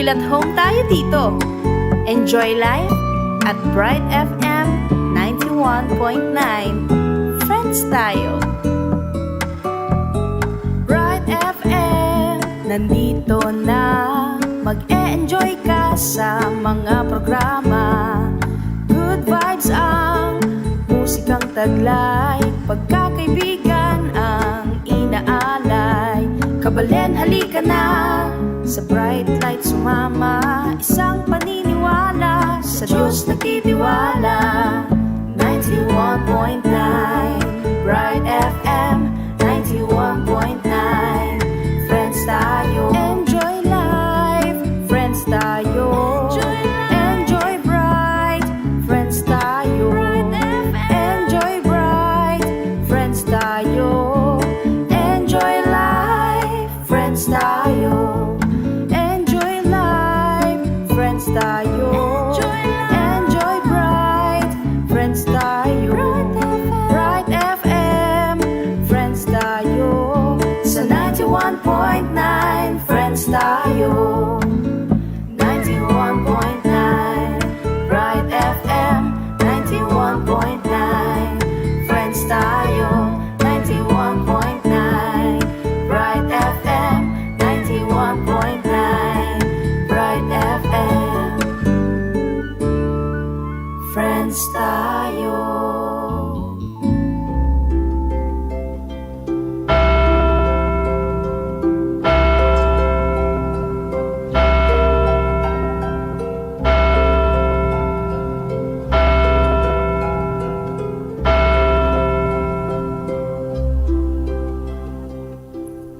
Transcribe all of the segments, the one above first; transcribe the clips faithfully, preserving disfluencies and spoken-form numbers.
At home tayo dito. Enjoy life at Bright F M ninety-one point nine. Friends tayo. Bright F M, nandito na. Mag-e-enjoy ka sa mga programa. Good vibes ang musikang taglay. Pagkakaibigan ang inaalay. Kabalen, halika na. Sa Bright Light sumama. Isang paniniwala. Sa Diyos nagtitiwala. Ninety-one point nine Bright F M. Ninety-one point nine. Friends tayo. Enjoy life. Friends tayo. Enjoy life. Enjoy bright. Friends tayo. Bright F M. Enjoy bright. Friends tayo. Enjoy life. Friends tayo. Enjoy life. Friends tayo. Enjoy life. Enjoy bright. Friends tayo. Bright F M. Bright F M. Friends tayo. Sa ninety-one point nine, friends tayo. Ninety-one point nine Bright F M. Ninety-one point nine, friends tayo. Ninety-one point nine Bright F M. Ninety-one point nine Bright F M. Friends tayo.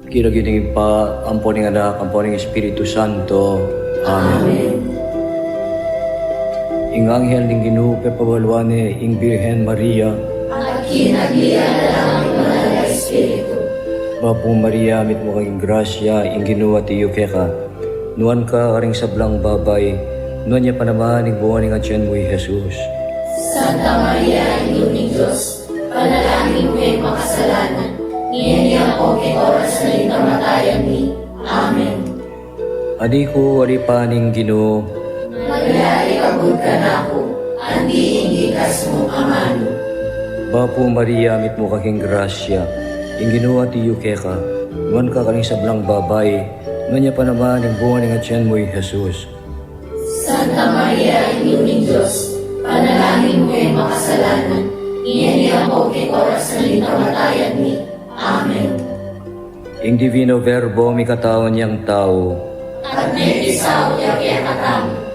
King lagyu ning Ibpa, ampo ning Anak, ampo ning Espiritu Santo. Amen. Amen. Ing anghel ning Ginu pepabaluan ne ing Birhen Maria. At kinaglian na la ning Banal a Espiritu. Bapu Maria, mitmu ka king grasya, ing Ginu atiu keka. Nuan ka karing sablang babai, nuan ya pa naman ing bunga ning atian mu, i Jesus. Santa Maria, Indu ning Dios, panalangin mu kaming makasalanan, ngeni ampo king oras ning kamatayan mi. Amen. Ani ku, Ibpa ning Ginu. Maria, ikabud kanaku, anti ing bikas mu amanu. Bapu Maria, mitmu ka king grasya, ing Ginu atiu keka, nuan ka karing sablang babai, nuan ya pa naman ing bunga ning atian mu, i Jesus. Santa Maria, Indu ning Dios, panalangin mu kaming makasalanan, ngeni ampo king oras ning kamatayan mi. Amen. Ing Divino Verbo mikatau na yang tau. At mekisaut ya kekatamu.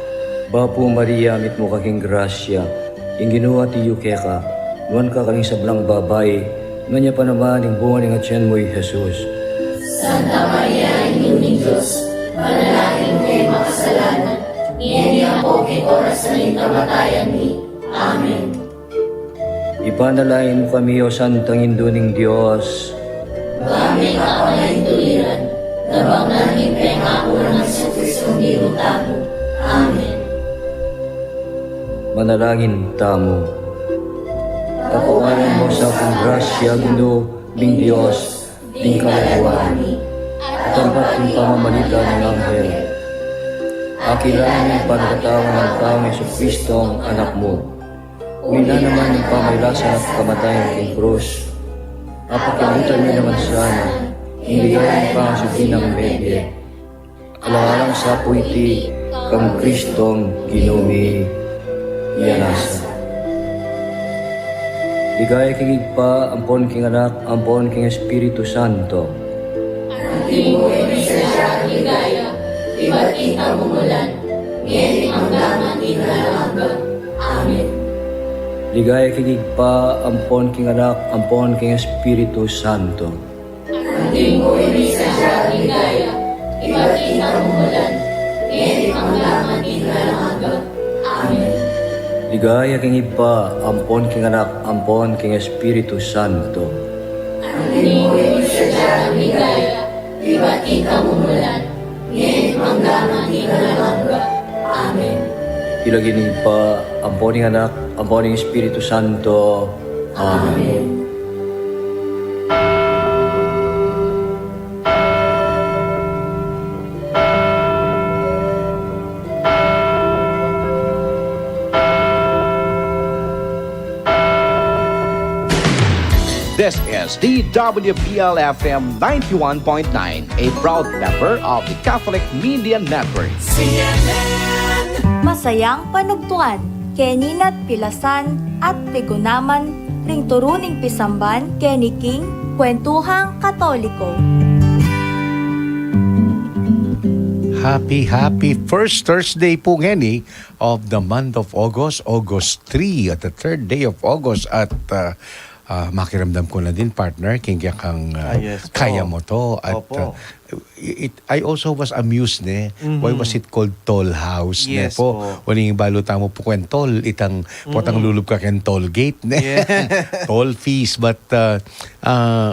Bapu Maria, mitmu ka king grasya, ing Ginu atiu keka, nuan ka karing sablang babai, nuan ya pa naman ing bunga ning atian mu, i Jesus. Santa Maria, Indu ning Dios, panalangin mu kaming makasalanan, ngeni ampo king oras ning kamatayan mi. Amen. Ipanalangin mu kami, O Santang Indu ning Dios. Ba ming kapamainduliran, nabang na ning pengaku nang Jesucristo Ginu tamu. Amen. Manalangin tamu. Pakuanan mu sa king grasya, Ginu ming Dios, ding kalagwan mi, at ampat king pamamagitan ning anghel, akilala ning panagkatawan ning taung Jesucristo, Anak mu. Uwi na naman ing pamagkasakit at kamatayan king krus. Apakilangutan mi naman sana ing ligaya ning pangasubli nang mebie. Alang-alang sa pu iti kang Kristong Ginu mi. Iyanasa. Ligaya king Ibpa, ampon king Anak, ampon king Espiritu Santo. Antimo ing sadya nang ligaya, ibat king kamumulan, ngeni at angga man king alang angga. Amen. Ligaya king Ibpa, ampon king Anak, ampon king Espiritu Santo. Antimo ing sadya nang ligaya, ibat king kamumulan, ngeni at angga man king alang angga. Amen. Ligaya king Ibpa, ampon king Anak, ampon king Espiritu Santo. Antimo ing sadya nang ligaya, ibat king kamumulan, ngeni at angga man king alang angga. Amen. King lagyu ning Ibpa, ampon ning Anak, ampon ning Espiritu Santo. Amen. Amen. This is D W P L F M ninety-one point nine, a proud member of the Catholic Media Network. Masayang panugtuan, keni na't pilasan at pigunaman ring turu ning pisamban keni king Kwentuhang Katoliko. Happy, happy first Thursday po ngeni of the month of August, August three, at the third day of August. At ah, ah, makiramdam ko na din, partner, king kekang ah, Ah, yes po. kaya mo to. At Opo. ah, it, I also was amused, ne? Why was it called Toll House, ne Yes po? po. Waling balu tamu po kwen toll, itang potang lulub ka ken toll gate, ne? Yeah. Toll fees, but ah, ah,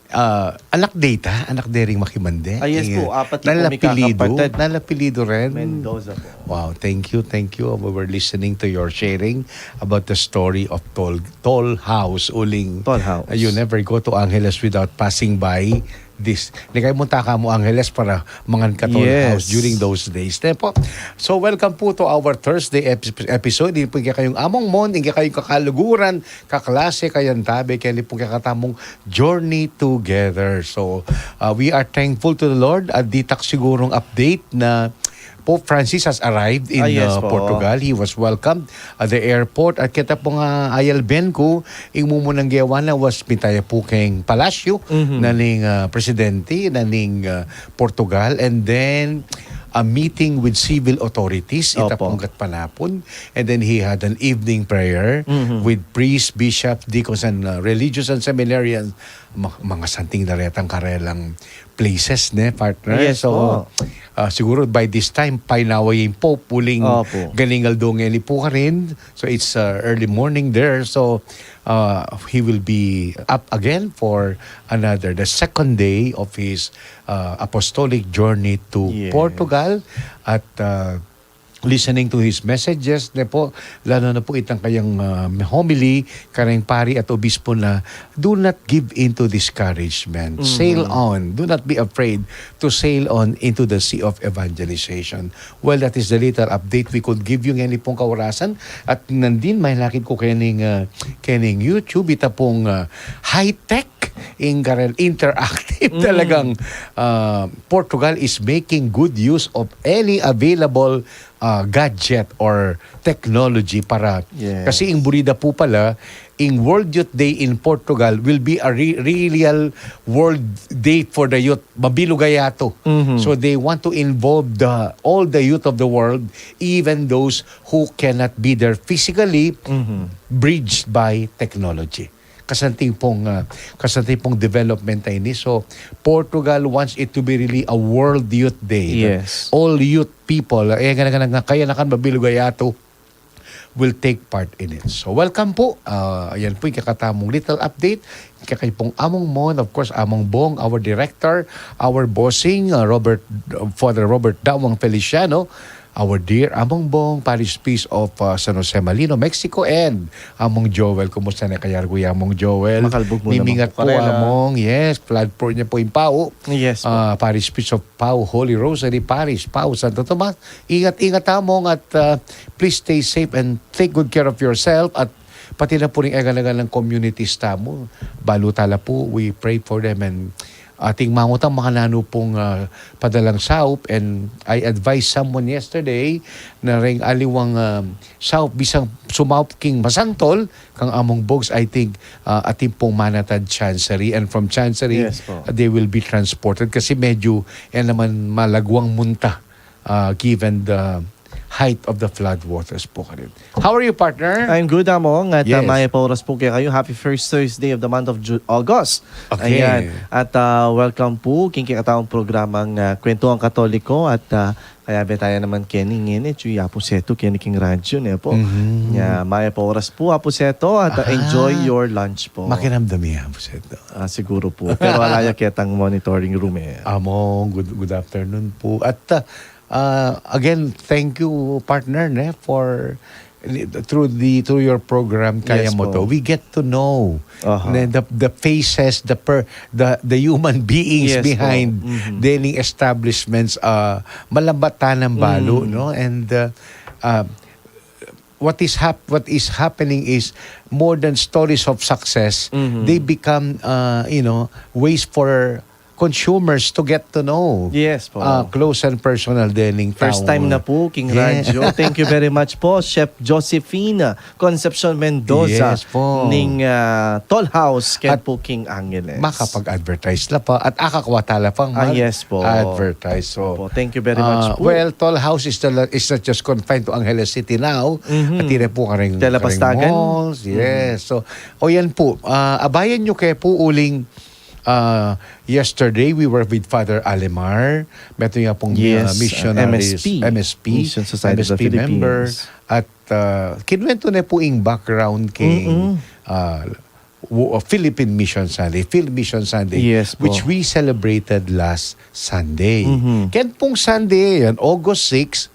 ah, anak de ita, anak de ring makimande. Ah, yes Eh, po, apat na po nalapilido, mikakapatid. Nalapilido rin. Mendoza po. Wow, thank you, thank you. We were listening to your sharing about the story of Toll, Toll House, uling. Toll House. Uh, you never go to Angeles without passing by this. Ni kayo munta ka mo Angeles para mangan ka Toll Yes. House during those days. Ne po? So, welcome po to our Thursday ep- episode. Ini po kayong Among Mon, ini kayong kakaluguran, kaklase, kayantabe, kaya ini po kakatamong journey together. So, uh, we are thankful to the Lord. At ditak sigurong update na Pope Francis has arrived in Ah, yes uh, po. Portugal. He was welcomed at the airport. At kita po nga ayalben ku, ing mumunang gewa na was mintaya po keng palasyo Mhm. na ning uh, presidente, na ning uh, Portugal. And then, a meeting with civil authorities. Ita Opo. pong gatpanapun. And then he had an evening prayer Mhm. with priests, bishops, deacons, and uh, religious and seminarians. Ma- mga santing daretang karelang places, ne, partner? Yes So, po. ah, siguro by this time, painawa yung Pope, uling Opo. ganingal do ngeni po ka rin. So, it's uh, early morning there. So, uh, he will be up again for another, the second day of his uh, apostolic journey to Yes. Portugal. At uh, listening to his messages, ne po, lalo na po itang kayang uh, homily, kareng pari at obispo na, do not give in to discouragement. Sail on. Do not be afraid to sail on into the sea of evangelization. Well, that is the little update we could give you ngeni pong kaurasan. At nandin, may nakit ko kening, uh, kening YouTube, ita pong uh, high-tech, ing karel interactive talagang uh, Portugal is making good use of any available uh, gadget or technology para Yes. kasi ing buri da po pala ing World Youth Day in Portugal will be a re- real World Day for the youth. Mabilug a yatu. Mhm. So they want to involve the all the youth of the world, even those who cannot be there physically, bridged by technology. Kasanting pong, ah, kasanting pong development na ini. So, Portugal wants it to be really a World Youth Day. Yes. All youth people, eh, nga, nga, nga, kaya na kan mabilug a yatu will take part in it. So, welcome po. Ah, ayan po yung kakatamong little update. Kaya kayo pong Among Mon, of course, Among Bong, our director, our bossing, ah, Robert, Father Robert Dawang Feliciano, our dear Among Bong, Parish Priest of ah, San Jose Malino, Mexico, and Among Joel. Kumusta na kaya, Kuya Among Joel? Makalbug mu naman Mimingat po, po, Karela. Among. Yes, flood prone niya po yung Pau. Yes po. Ah, Parish Priest of Pau, Holy Rosary Parish, Pau, Santo Tomas. Ingat-ingat, Among, at ah, please stay safe and take good care of yourself. At pati na po rin egan-egan ng communities tamu. Balu tala po, we pray for them and ating mangutang makananu pong ah, padalang saup. And I advised someone yesterday na ring aliwang ah, saup, bisang sumaup king masantol, kang Among Bogs, I think ah, atin pong manatad Chancery. And from Chancery, Yes po. ah, they will be transported kasi medyo yan naman malagwang munta ah, given the height of the flood waters po karin. How are you, partner? I'm good, Among. At uh, Yes. Mayap a oras po kekayu. Happy first Thursday of the month of Ju- August. Okay. Ayan. At uh, welcome po king kekatawang programang uh, Kwentuhang Katoliko. At uh, kaya be taya naman keni ngeni, chu ya po setu, keni king radyo, ne po. Mhm. Ya, mayap a oras po, Apo Seto, at uh, Aha. Enjoy your lunch po. Makiramdam iya po, Seto. Ah, siguro po. Pero ala ya ketang monitoring room eh. Among, good, good afternoon po. At uh, uh, again, thank you, partner, ne, for through the through your program, Kaya Yes Mo po. To, we get to know Aha. ne, the the faces, the per, the the human beings Yes po. behind Mhm. daily establishments, uh, malambatan ng balu, Mm. no? And uh, uh, what is hap- what is happening is more than stories of success. Mhm. They become, uh, you know, ways for consumers to get to know, yes po, uh, close and personal dening. First time na po king radyo. Thank you very much po, Chef Josefina Concepcion Mendoza, yes po, ning, ah, Toll House ken po king Angeles. Makapag-advertise la pa at akakwa tala pang, ah, yes po, advertise. So, opo, thank you very much po. Well, Toll House is, the, is not just confined to Angeles City now. Mhm. At tira po karing, karing malls. Yes. So, o yan po. Ah, abayan nyo kaya po uling, ah, yesterday, we were with Father Alemar. Meto niya pong, ah, missionaries, M S P, M S P, Mission Society of the Philippines. At, ah, kinwento na po ing background kay, ah, wo- uh, Philippine Mission Sunday, Phil Mission Sunday, yes po, which we celebrated last Sunday. Mhm. Ken pong Sunday yan, August six,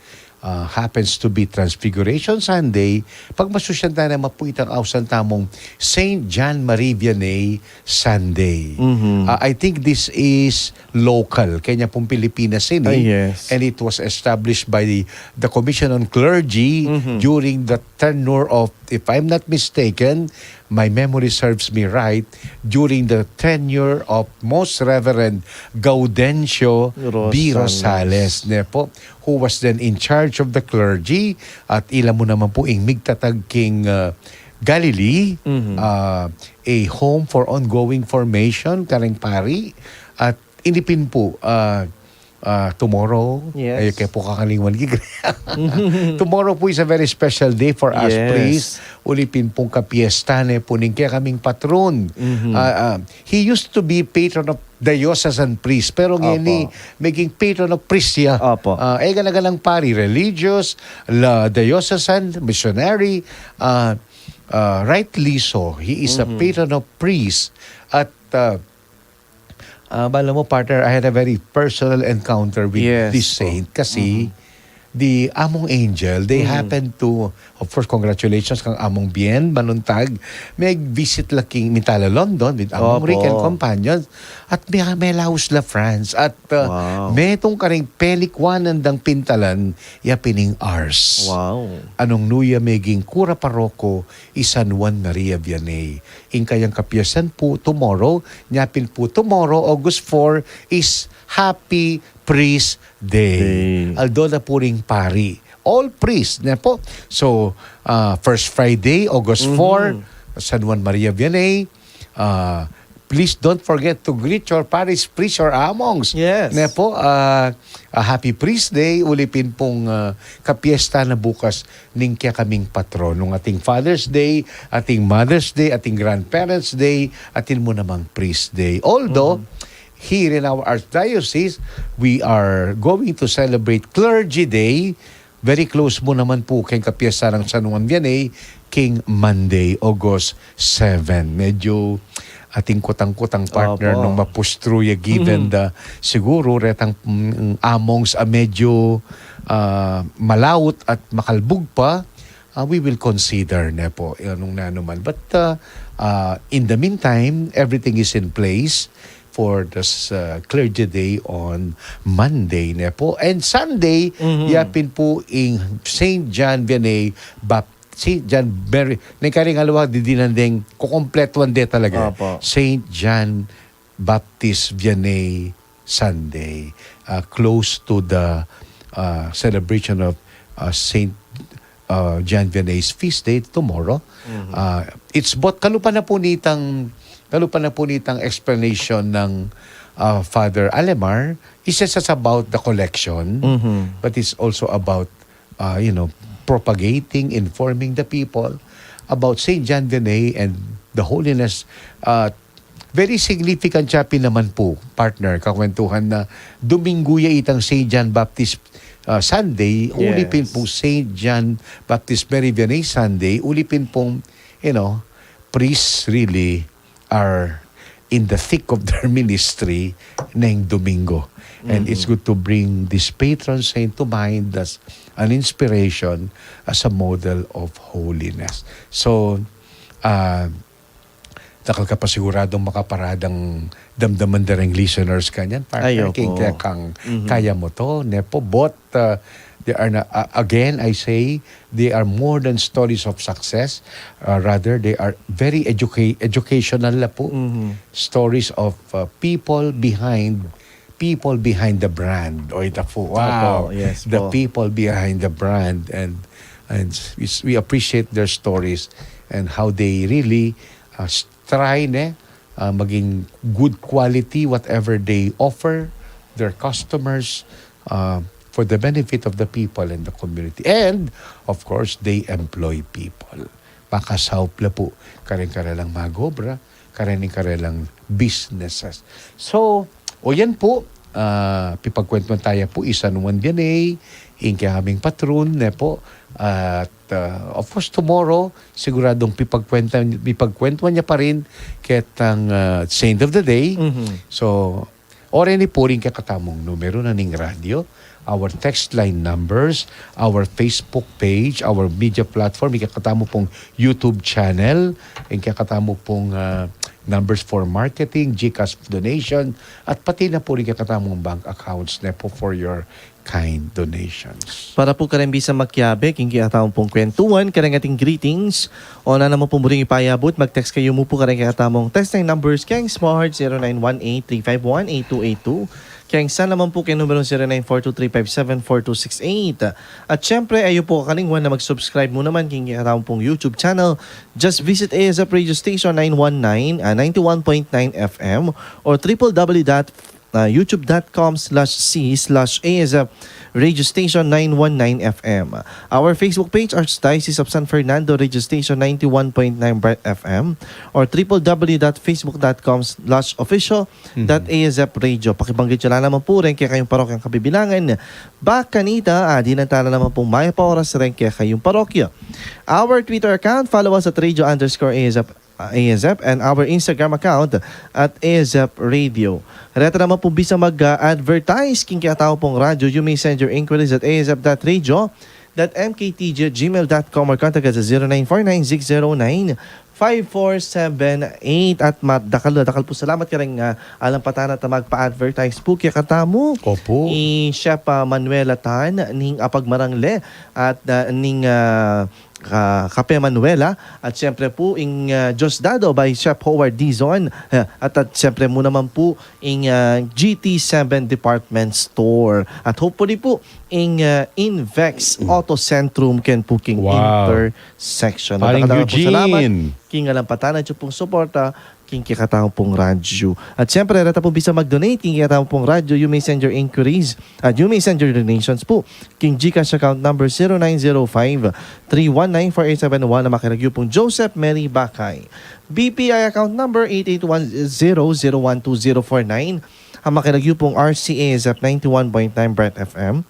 uh, happens to be Transfiguration Sunday. Pagmasusyan tayo naman po itang ausan tamong Saint John Marie Vianney Sunday. Mhm. Uh, I think this is local. Kenya pong Pilipinas ini. Ah, yes. And it was established by the, the Commission on Clergy, mhm, during the tenure of, if I'm not mistaken, my memory serves me right, during the tenure of Most Reverend Gaudencio B Rosales, ne po, who was then in charge of the clergy, at ila mu naman po ing migtatag king, uh, Galilee, mhm, uh, a home for ongoing formation, karing pari, at ini pin po, uh, uh, tomorrow, yes, ay, kaya po kakalingwan, gigre. Tomorrow po is a very special day for us, yes, priests. Uli pin pong kapiesta ne po ning kekaming patron. Mhm. Uh, uh, he used to be patron of diocesan priest, pero ngayon, opo, ni, maging patron of priest siya. Opo. Uh, e gana-ganang pari, religious, la diocesan, missionary, uh, uh, rightly so. He is a, mhm, patron of priest. At, uh, Ah, bala mo, partner, I had a very personal encounter with, yes, this po, saint kasi, mhm, the Among Angel, they, mhm, happened to, of course, congratulations kang Among Bien Manuntag. May visit la king, mitala London with Among, opo, Rick and companions. At may, may laus la France. At, ah, wow, metung karing pelikwanan dang pintalan, ya pin ing Ars. Wow. Anung nu ya meging kura paroko i San Juan Maria Vianney. Ing kayang kapiestan pu tomorrow, nya pin pu tomorrow, August four, is Happy Priest Day. Day. Aldo na pu ring pari. All priests, ne po? So, ah, first Friday, August four, mhm, San Juan Maria Vianney. Ah, please don't forget to greet your parish priest or amongs. Yes. Ne po? Ah, a happy priest day, uli pin pung, ah, kapiesta na bukas ning kekaming patron. Nung ating Father's Day, ating Mother's Day, ating Grandparents' Day, atin mu namang Priest Day. Although, mhm, here in our archdiocese, we are going to celebrate Clergy Day. Very close mu naman pu keng kapiesta nang San Juan Vianney, king Monday, August seven. Medyo ating kutang-kutang, partner, opo, nung mapustru ya, given, mhm, the, siguro, retang, mm, amongs a medyo, ah, malaut at makalbug pa, ah, we will consider, ne po, nung nanu man. But, ah, ah, in the meantime, everything is in place for this, ah, Clergy Day on Monday, ne po. And Sunday, mhm, ya pin pu ing Saint John Vianney Baptist, Saint John Mary, ne karing aliwa, didinan deng kukumpletuan de talaga. Opo. Saint John Baptist Vianney Sunday, ah, close to the, ah, celebration of, ah, Saint, ah, John Vianney's feast day tomorrow. Mhm. Ah, it's both, kalupa na pu nitang, kalupa na pu nitang explanation ng, ah, Father Alemar, it's just about the collection, mhm, but it's also about, ah, you know, propagating, informing the people about Saint John Vianney and the holiness, ah, very significant siya pin naman pu, partner, kakwentuhan na Domingo ya itang Saint John Baptist, ah, Sunday, uli pin, yes, pung Saint John Baptist Mary Vianney Sunday, uli pin pung, you know, priests really are in the thick of their ministry neng Domingo. And it's, mhm, good to bring this patron saint to mind as an inspiration, as a model of holiness. So, ah, dakal ka pa siguradung makaparadang damdaman da reng listeners kanyan, partner. Ay, opo. King kaya kang, mhm, kaya mo to, ne po, both, uh, They are not, uh, again, I say, they are more than stories of success. Uh, rather, they are very educa- educational na po. Stories of, uh, people behind people behind the brand. O, ita po. Wow. Opo, yes The po. people behind the brand. And and we, we appreciate their stories and how they really, uh, s- try, ne, uh, maging good quality whatever they offer their customers, uh, for the benefit of the people and the community. And, of course, they employ people. Makasaup la po kareng karelang magobra, kareng karelang businesses. So, o yan po, ah, pipagkwentuhan taya po, isa naman din eh, ing kaya aming patron, ne po. At, ah, of course, tomorrow, siguradong pipagkwentuhan, pipagkwentuhan ya pa rin ketang, ah, Saint of the Day. So, o rin po rin kekatamung numero na ning radyo, our text line numbers, our Facebook page, our media platform, ing kekatamu pung YouTube channel, ing kekatamu pung, ah, numbers for marketing, GCash donation, at pati na po rin kekatamung bank accounts ne po for your kind donations. Para po kareng bisa makiabe king kekatamung pung kwentuhan, kareng ating greetings, o na naman pung buring ipayabut, mag-text kayu mu po kareng kekatamung text line numbers keng Smart zero nine one eight three five one eight two eight two. Keng sa naman po keng numerong zero nine four two three five seven four two six eight. At syempre, ayu po kakalingwan na mag-subscribe mu naman king kekatamung pung YouTube channel. Just visit A S F Radio Station nine one nine, ah, ninety-one point nine F M or triple W dot, ah, youtube dot com slash C slash A S F Radio Station nine one nine F M. Our Facebook page, Archdiocese of San Fernando Radio Station ninety-one point nine Bright F M or triple W dot facebook dot com slash official dot A S F Radio. Pakibanggit yu la naman po rin keng kekayung parokyang kabibilangan. Baka kanita, ah, dinan tala naman pong mayap a oras rin keng kekayung parokya. Our Twitter account, follow us at radio underscore A S F, ah, A S F, and our Instagram account at A S F Radio. Reta naman pong bisa mag, ah, advertise king kekatamu pong radyo, you may send your inquiries at A S F dot radio dot M K T G at gmail dot com or contact us at zero nine four nine six zero nine five four seven eight. At ma-, dakal, dakal pung salamat kareng, ah, alampatan at magpa-advertise po kekatamu. Opo. I Chef, ah, Manuela Tan, ning Apagmarangle, at, ah, ning, ah, ka-, Kape Manuela, at siyempre po ing, ah, Diosdado by Chef Howard Dizon, ah, at, at siyempre mu naman po ing, ah, G T seven Department Store. At hopefully po ing, ah, Invex Auto Centrum ken po king Wow. Intersection. Paring Dakal-dakal pong salamat Eugene. King alampatan at yu pong suporta king kekatamu pong radyo. At siyempre, reta pong bisa mag-donate king kekatamu pong radyo, you may send your inquiries at you may send your donations po king GCash account number zero nine zero five three one nine four eight seven one, a makilagyu pong Joseph Mary Bakay. B P I account number eight eight one zero zero one two zero four nine, a makilagyu pong R C A S F ninety-one point nine Bright F M.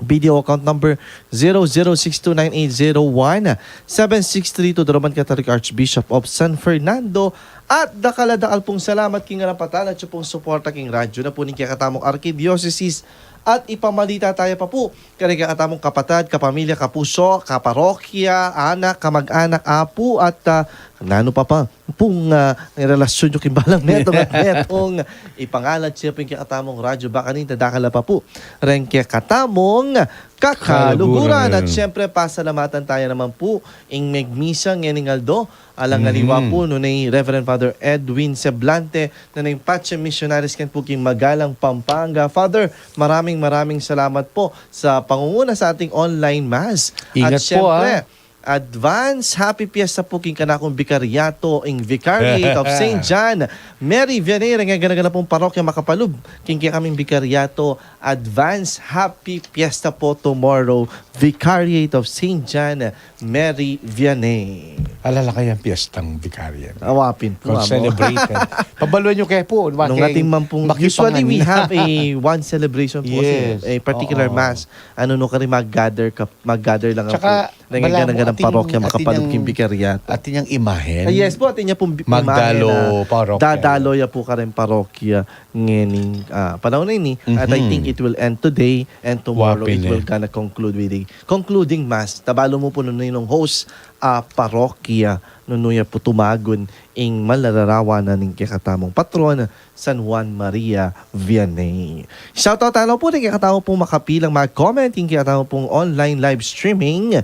B D O account number zero zero six two nine eight zero one seven six three two, the Roman Catholic Archbishop of San Fernando. At dakal a dakal pong salamat king alampatan at yu pong suporta king radyo na po ning kekatamung arkidiosesis. At ipamalita taya pa po kareng kekatamung kapatad, kapamilya, kapuso, kaparokya, anak, kamag-anak, apu, at, ah, nanu pa pa pung, ah, relasyon yu king balang metung at metung. Ipangalat yu po ing kekatamung radyo, baka kanita dakal a pa po reng kekatamung kakaluguran. Kakaluguran. At siyempre, pasalamatan taya naman po ing megmisa ngening aldo. Alang aliwa po, nune i Reverend Father Edwin Seblante, nune ing Pacha Missionaries ken po king Magalang, Pampanga. Father, maraming, maraming salamat po sa pangunguna sa ating online mass. Ingat po, siyempre, ah. Advance Happy Fiesta po king kanakung bikaryato, ing Vicariate of Saint John Mary Vianney, reng gana-ganang parokya makapalub king kekaming bikaryato. Advance Happy Fiesta po tomorrow, Vicariate of Saint John Mary Vianney. Alala kaya ang piyestang Vicariate? Awa pin po, amo. Celebrated. Pabaluan yu kaya po, nung atin man pong, usually we have a one celebration po, yes, a particular mass. Ano, no, kari mag-gather ka, mag-gather lang. Tsaka, ako. Nangingana-ngana parokya makapalub king bikaryato. Atin yang imahen. Ah, yes po, atin ya pong bi-, magdalo imahen na parokya. Dadalo ya po kareng parokya ngening, ah, panahon na ini. At I think it will end today and tomorrow it will gonna conclude with a concluding mass. Tabalu mu po nung ninong host, ah, parokya. iya, nung nu ya pu tumagun ing manlalarawan na ning kekatamung patron, San Juan Maria Vianney. Shoutout tana pu ning kekatamu pung makapilang mag-comment, ing kekatamu pung online live streaming,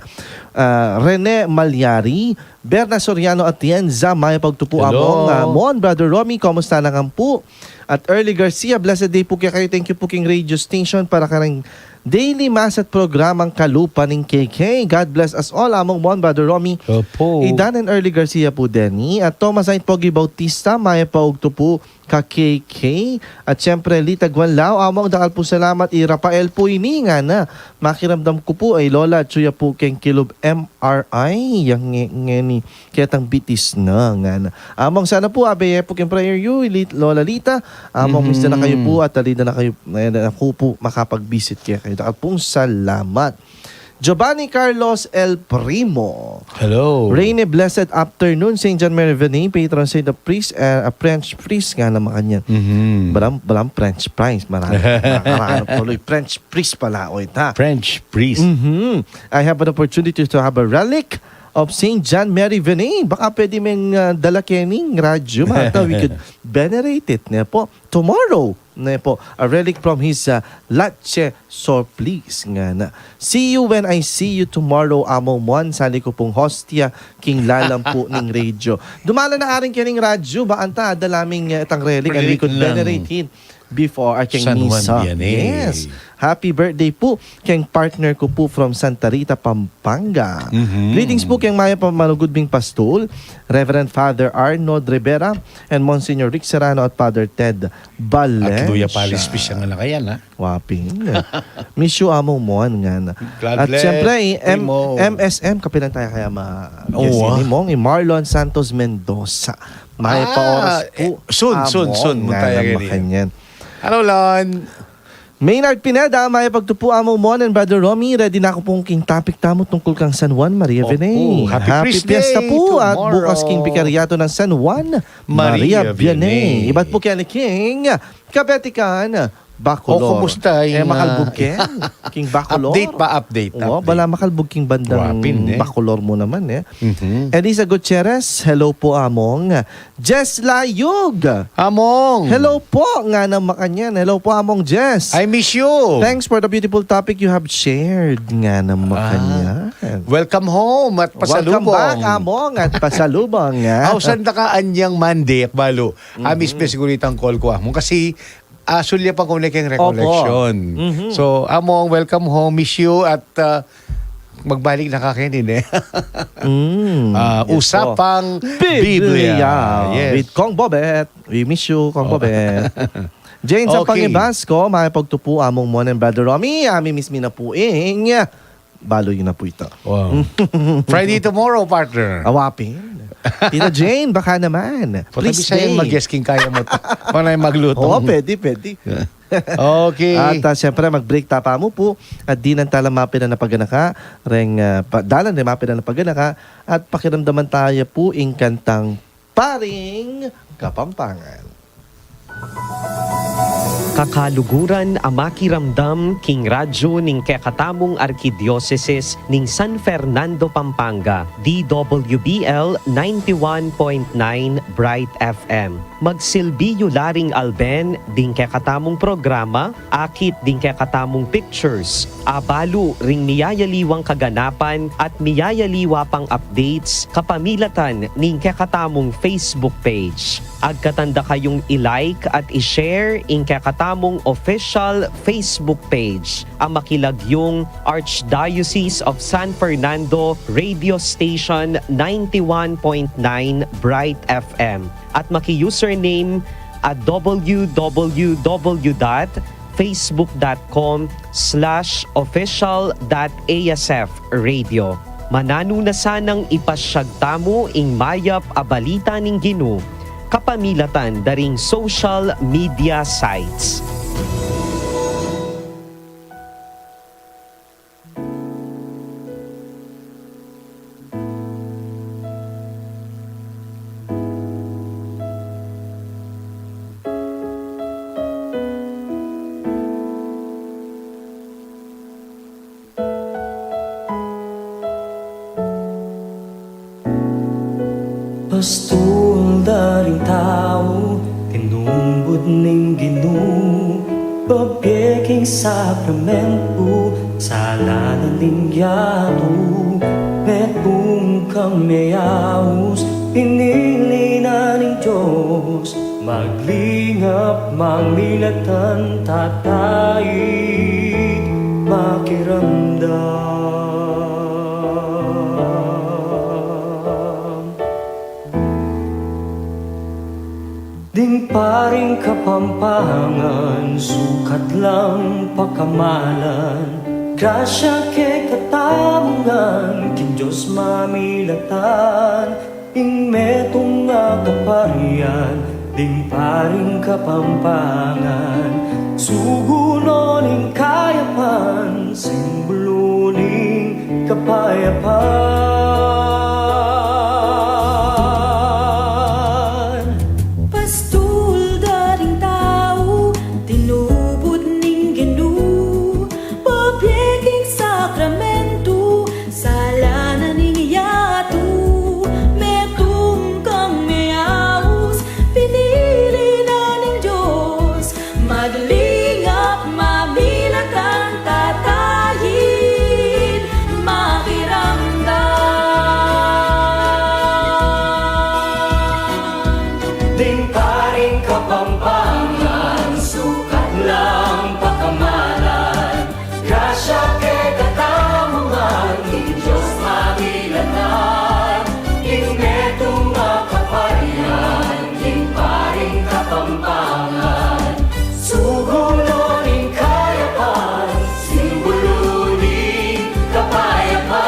ah, Rene Malyari, Berna Soriano Atienza, mayap a ugtu pu, hello, among, ah, Mon, Brother Romy, kumusta na ngan pu? At Early Garcia, blessed day pu kekayu, thank you pu king radio station para kareng daily mass at programang Kalupa ning K K. God bless us all, among Mon, Brother Romy. Opo. I Dan and Early Garcia pu deni. At Thomas Saint Pogi Bautista, mayap a ugtu pu ka K K. At syempre, Lita Guanlao, among dakal pung salamat, i Rafael pu ini ngana. Makiramdam ku pu, ay Lola, atsu ya pu keng kilub M R I, yang nge-, ngeni, ketang bitis na ngana. Among sana pu, abe ye pu keng prayer yu, Lit-, Lola Lita, among miss da na kayu pu, at ali da na kayu, eh, da na ku pu makapag-visit kekayu. Dakal pung salamat. Giovanni Carlos El Primo. Hello. Rainy, blessed afternoon, Saint John Mary Vianney, patron saint of priest, uh, a French priest nga naman kanyan. Mhm. Balam, balam French fries, marami. Marami tuloy French priest pala, o ita. French priest. Mhm. I have an opportunity to have a relic of Saint John Mary Vianney. Baka pwede meng, uh, dala kening radyo, mata, we could venerate it, ne po? Tomorrow, ne po, a relic from his, uh, Lache Sorplis, ngana. See you when I see you tomorrow, Among Mon, sali ku pung hostia king lalam pu ning radio. Dumala na karin kening radyo, banta, adala ming, uh, itang relic, and we could venerate it before, uh, keng misa. Yes. Happy birthday pu keng partner ku pu from Santa Rita, Pampanga. Mhm. Greetings pu keng mayap a malugud ming pastul, Reverend Father Arnold Rivera, and Monsignor Rick Serrano at Father Ted Valencia. At Luya Parish Parish, siya nga na kaya na. Waping. Miss you, Among Mon, ngana. At syempre, M-, M S M, kapilan tayo kaya ma-, guest ini, Mong? I Marlon Santos Mendoza. Mayap a oras pu, eh, soon, soon, Among, soon, ngana, makanyan. Hello, Lon. Maynard Pineda, mayap a ugtu pu, Among Mon and Brother Romy. Ready na ku pung king topic tamu tungkul kang San Juan Maria Vianney. Happy fiesta pu at bukas king Bikaryato ng San Juan Maria Vianney. Ibat pu keni king Kabetikan, Bacolor. O, kumusta? Eh, makalbug king Bacolor. Update pa, update, update. Bala makalbug king bandang Bacolor mu naman, eh. Mhm. Elisa Gutierrez, hello po, Among. Jess Layug. Among. Hello po, ngana makanyan. Hello po, Among Jess. I miss you. Thanks for the beautiful topic you have shared, ngana makanyan. Welcome home at pasalubong. Welcome back, Among, at pasalubong, nga. Ausan da ka anyang Monday, ak balu. Amis pe siguru itang call ku, Among, kasi, ah, sulyapan ku na keng recollection. So, Among, welcome home, miss you, at, ah, magbalik na ka keni, eh. Ah, Usapang Biblia. Yes. With Kong Bobet. We miss you, Kong Bobet. Jane Sampang Ibasco, mayap a ugtu pu, Among Mon and Brother Romy, ami miss mi na pu ing. Balu yu na pu ita. Wow. Friday tomorrow, partner. Awapin. Tita Jane, baka naman. Please stay. Mag-guest king kaya mu. Panay magluto. Oo, pwede, pwede. Okay. At, ah, siyempre, mag-break ta pa mu pu. At dinan tala mapilan a paganaka, reng, ah, pa-, dalan reng mapilan a paganaka, at pakiramdaman taya pu ing kantang Paring Kapampangan. Kakaluguran a makiramdam king radyo ning kekatamung Arkidiosesis ning San Fernando, Pampanga, D W B L ninety-one point nine Bright F M. Magsilbi yu la ring alben ding kekatamung programa, akit ding kekatamung pictures, abalu ring miyayaliwang kaganapan at miyayaliwa pang updates kapamilatan ning kekatamung Facebook page. Agkatan da kayung i-like at i-share ing kekatamung official Facebook page, a makilagyung Archdiocese of San Fernando Radio Station ninety-one point nine Bright F M at maki-username at W W W dot facebook dot com slash official dot A S F radio. Mananu na sanang ipasyag tamu ing mayap a balita ning Ginu kapamilatan da ring social media sites. Pastul da ring tau, tinubud ning Ginu, pabie king sakramentu, sala na ning yatu, metung kang meyaus, pinili na ning Dios, maglingap, mamilatan, tataid, makiramdam. Ding paring Kapampangan, sukat lang pakamalan, grasya kekatamu ngan, king Dios mamilatan, ing metung a kaparian, ding paring Kapampangan, sugu no ning kayapan, simbulu ning kapayapan. Pastul da ring tau, tinubud ning Ginu, pabie king sakramentu, sala na ning yatu, metung kang meyaus, pinili na ning Dios, maglingap, mamilatan, tataid, makiramdam. Ding paring Kapampangan, sukat lang pakamalan, grasya kekatamu ngan, king Dios mamilatan, ing metung a kaparian, ding paring Kapampangan, sugu no ning kayapan, simbulu ning kapayapan.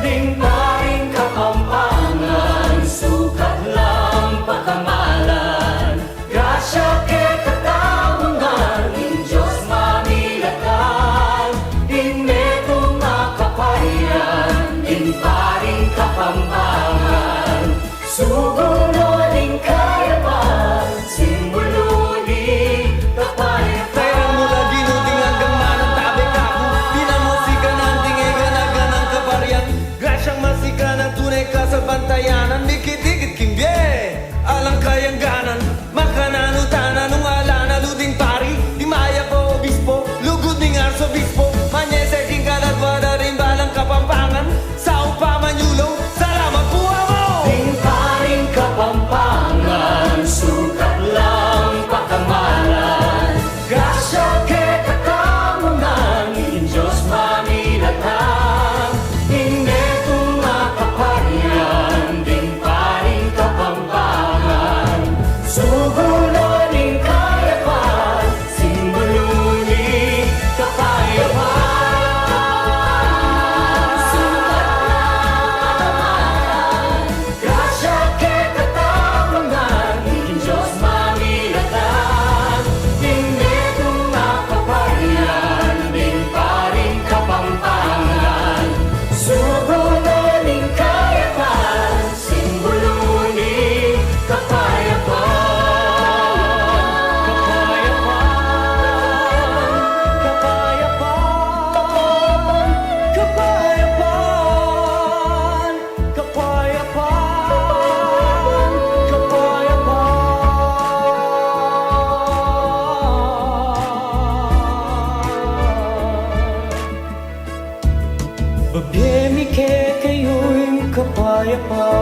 Ding paring Kapampangan, sukat lang pakamalan, grasya kekatamu ngan, ing Dios mamilatan, ing metung a kaparian, ding paring Kapampangan, sugu no ning kayapan, simbulu ning kapayapan. Kairan mu la, Ginu, ding anggang manantabe kaku, dinan mu sikanan ding e gana-ganang kaparian, grasyang masikanan, tune kasalpantayanan, dikit-dikit king bie, alang kayang ganan, makananu tana nung ala na lu ding pari, ding mayap a obispo, lugud ning arsobispo, manyese king kaladua da ring balang Kapampangan, saup a manyulaw. Salamat pu, Among! Ding paring Kapampangan, sukat lang pakamalan, grasya kekatamu ngan, ing Dios mamilatan, ing metung a kaparian, ding paring Kapampangan, sugu no ning kayapan, simbulu ning kapayapan. Sukat lang pakamalan, grasya kekatamu ngan, ing Dios mamilatan, ing metung a kaparian, ding paring Kapampangan, sugu no ning kayapan, simbulu ning kapayapan. Kapayapan, kapayapan, kapayapan, kapayapan, kapayapan. Babie mi kekayu ing kapayapan.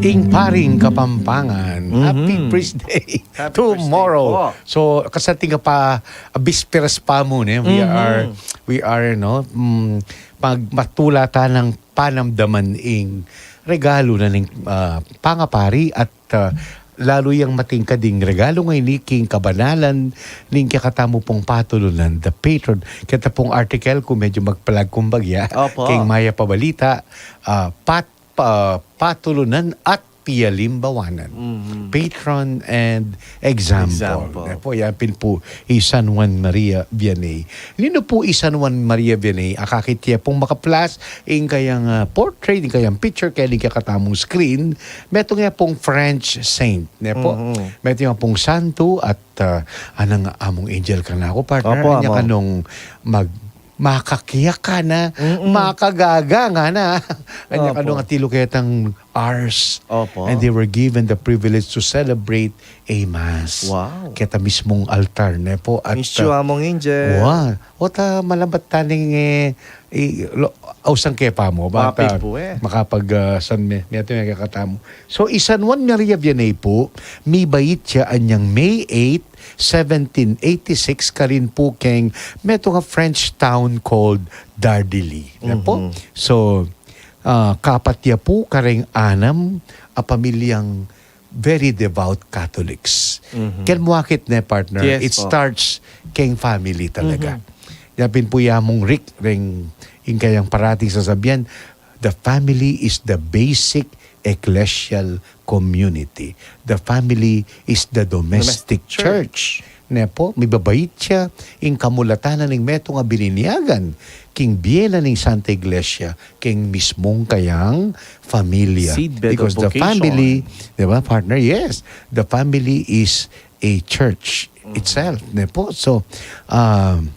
Ing paring Kapampangan. Mhm. Happy Priest Day. Happy Priest Day tomorrow po. So, kasat ing kapa, ah, bisperas pa mu, ne? We Mhm. are, we are, no? Mm, pag matula ta nang panamdaman ing regalu na ning, ah, pangapari at, ah, lalu yang matingkad ing regalu ngeni king kabanalan ning kekatamu pung patulunan, the patron. Keta pung article, kung medyo magpalag, kumbaga, Opo. king Mayap a Balita, ah, pat-, pa-, patulunan at pialimbawanan. Mhm. Patron and example. Example. Ne po, yan pin po i San Juan Maria Vianney. Ninu po i San Juan Maria Vianney? Akakit ye pung makaplas ing kayang, ah, portrait, ing kayang picture, kaya ning kekatamung screen. Metung ya pung French saint, ne po? Mhm. Metung ya pung santo at, ah, anang among angel kanaku, partner, opo, anya among kanung mag-, makakyak ka na, mm-mm, makagaga ngana. Anya, opo, kanung atilu ketang Ars. Opo. And they were given the privilege to celebrate a mass. Wow. Keta mismung altar, ne po? At, misyu, ah, among angel. Wa. O ta, malabat taning, eh, i-, lo-, ausang kepa mu. Bata, mapi po, eh, makapag, ah, san me, me atu me kekatamu. So, i San Juan Maria Vianney po, mibait ya anyang May eight, seventeen eighty-six, karin po keng metung a French town called Dardilly. Ne po? Mhm. So, ah, kapat ya po kareng anam a pamilyang very devout Catholics. Mhm. Ken mu akit ne, partner, yes, it po, starts keng family talaga. Mhm. Yapin po ya mung rik reng ing kayang parating sasabian, the family is the basic ecclesial community. The family is the domestic, domestic church, church. Ne po, mibabait ya ing kamulatan na ning metung a bininyagan king bie na ning Santa Iglesia, king mismung kayang familia. Seedbed of vocation. Because the family, di ba, partner? Yes. The family is a church, mhm, itself, ne po? So, um,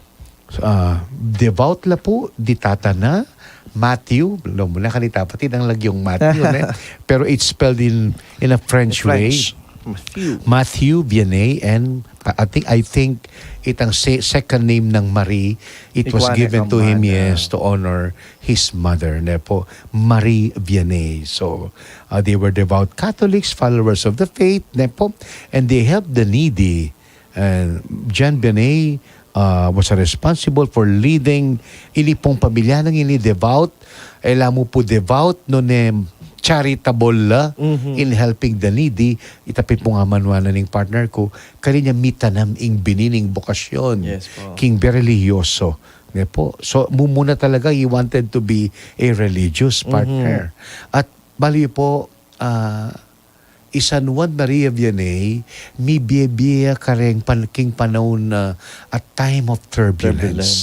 ah, devout la po di tata na, Matthew, lo mu na kanita, pati nang lagyong Matthew, ne? Pero it's spelled in, in a French way. French. Matthew. Matthew Vianney, and I think, I think itang se-, second name nang Marie, it was given to him, yes, to honor his mother, ne po, Marie Vianney. So, uh, they were devout Catholics, followers of the faith, ne po, and they helped the needy. And John Vianney, uh, was responsible for leading ini pong pamilya nang ini devout, e la mu pu devout, nune charitable la, mhm, in helping the needy. Ita pin pung amanuan na ning partner ku, karin ya mitanam ing bini ning bokasyon, yes po, king berelihiyoso, ne po. So, mumuna talaga, he wanted to be a religious, mhm, partner. At bali po, ah, i San Juan Maria Vianney, mibie-bie ya kareng pan-, king panaun na a time of turbulence. Turbulence.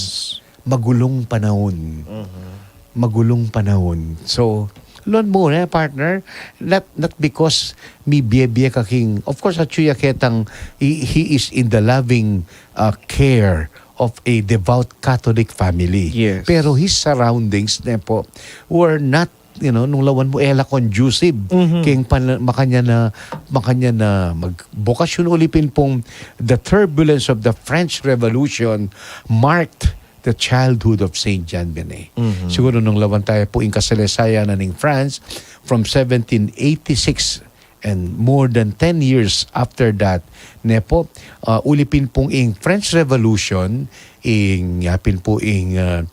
Magulung panaun. Mhm. Magulung panaun. So, lon mu ne, partner, not, not because mibie-bie ka king, of course, atyu ya ketang, he, he is in the loving, uh, care of a devout Catholic family. Yes. Pero his surroundings, ne po, were not, you know, nung lawan mu, e la conducive, mhm, king pan-, makanyan a, makanyan a magbokasyon. Uli pin pung the turbulence of the French Revolution marked the childhood of Saint John Vianney. Mhm. Siguru nung lawan taya pu ing kasaleysayan na ning France from seventeen eighty-six and more than ten years after that, ne po, ah, uli pin pung ing French Revolution, ing, yapin pu ing, ah,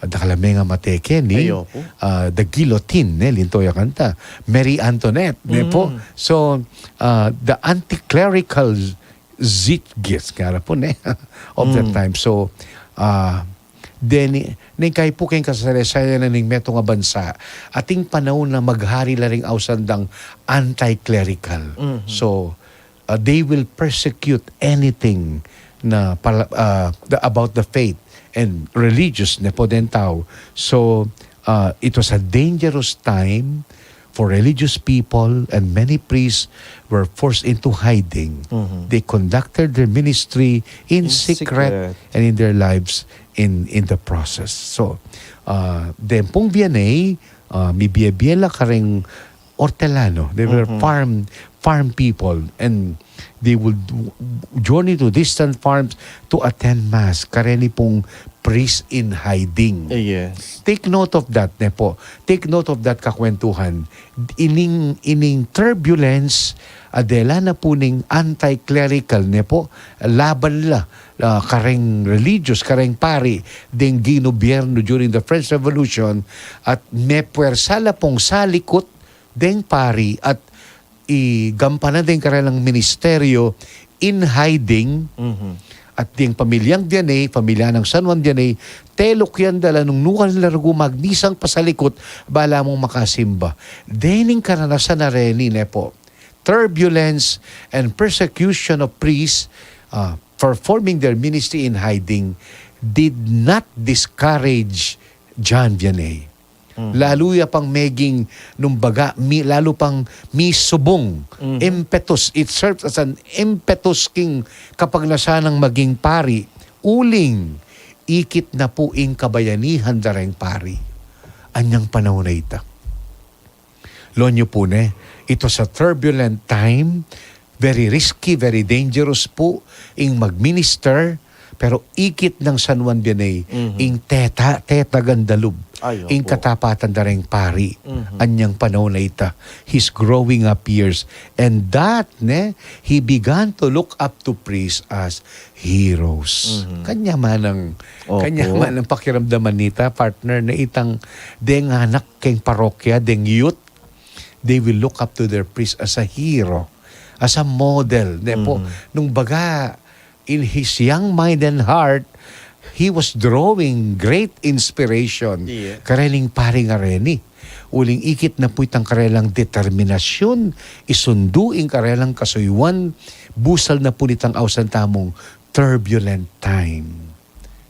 dakal a mengamateke ni, ah, the guillotine, ne, linto ya kanta, Marie Antoinette, ne po. Mm. So, ah, the anti-clerical zeitgeist, kaya po, ne, of that time. So, ah, deni, neng kayi pu keng kasaleysayan na ning metung a bansa, ating panaun na maghari la ring ausan dang anti-clerical. Mhm. So, uh, they will persecute anything na pala-, uh, the, about the faith and religious, ne po, deng tau. So, uh, it was a dangerous time for religious people, and many priests were forced into hiding. Mhm. They conducted their ministry in secret and in their lives in, in the process. So, uh, deng pung Vianney, uh, mibie-bie la kareng ortelano. They were farm, farm people, and they would w-, journey to distant farms to attend mass. Kareni pung priest in hiding. Eh, yes. Take note of that, ne po. Take note of that, kakwentuhan. Ining, ining turbulence, adela na pu ning anti-clerical, ne po, laban la, ah, kareng religious, kareng pari, deng ginobierno during the French Revolution, at mepuersa la pung salikut deng pari at igampanan deng karelang ministeryo in hiding, mhm, At ding pamilyang Vianey, pamilya nang San Juan Vianey, teluk yan dala nung nukarin la rugu magmisang pasalikut, bala mung makasimba. Dening karanasan a reni, ne po, turbulence and persecution of priests, ah, performing their ministry in hiding did not discourage John Vianney. Mhm. Lalu ya pang meging, nung baga, mi, lalu pang misubung, mhm, impetus. It serves as an impetus king kapagnasan nang maging pari. Uling, ikit na pu ing kabayanihan da reng pari. Anyang panaun a ita. Lo niyo pu ne, it was a turbulent time, very risky, very dangerous pu ing magminister, pero ikit nang San Juan Vianney, mhm, ing teta, tetagan da lub, ay, ing opo, katapatan da reng pari, mhm, anyang panaun a ita, his growing up years. And that, ne, he began to look up to priests as heroes. Mhm. Kanya manang, opo, kanya manang pakiramdaman nita, partner, ne itang deng anak keng parokya, deng youth, they will look up to their priest as a hero, as a model. Ne po, mhm, nung baga, in his young mind and heart, he was drawing great inspiration, iya, karening pari a reni. Uling ikit na pu itang karelang determinasyun, isundu ing karelang kasuyuan, busal na pu nitang ausan tamung turbulent time.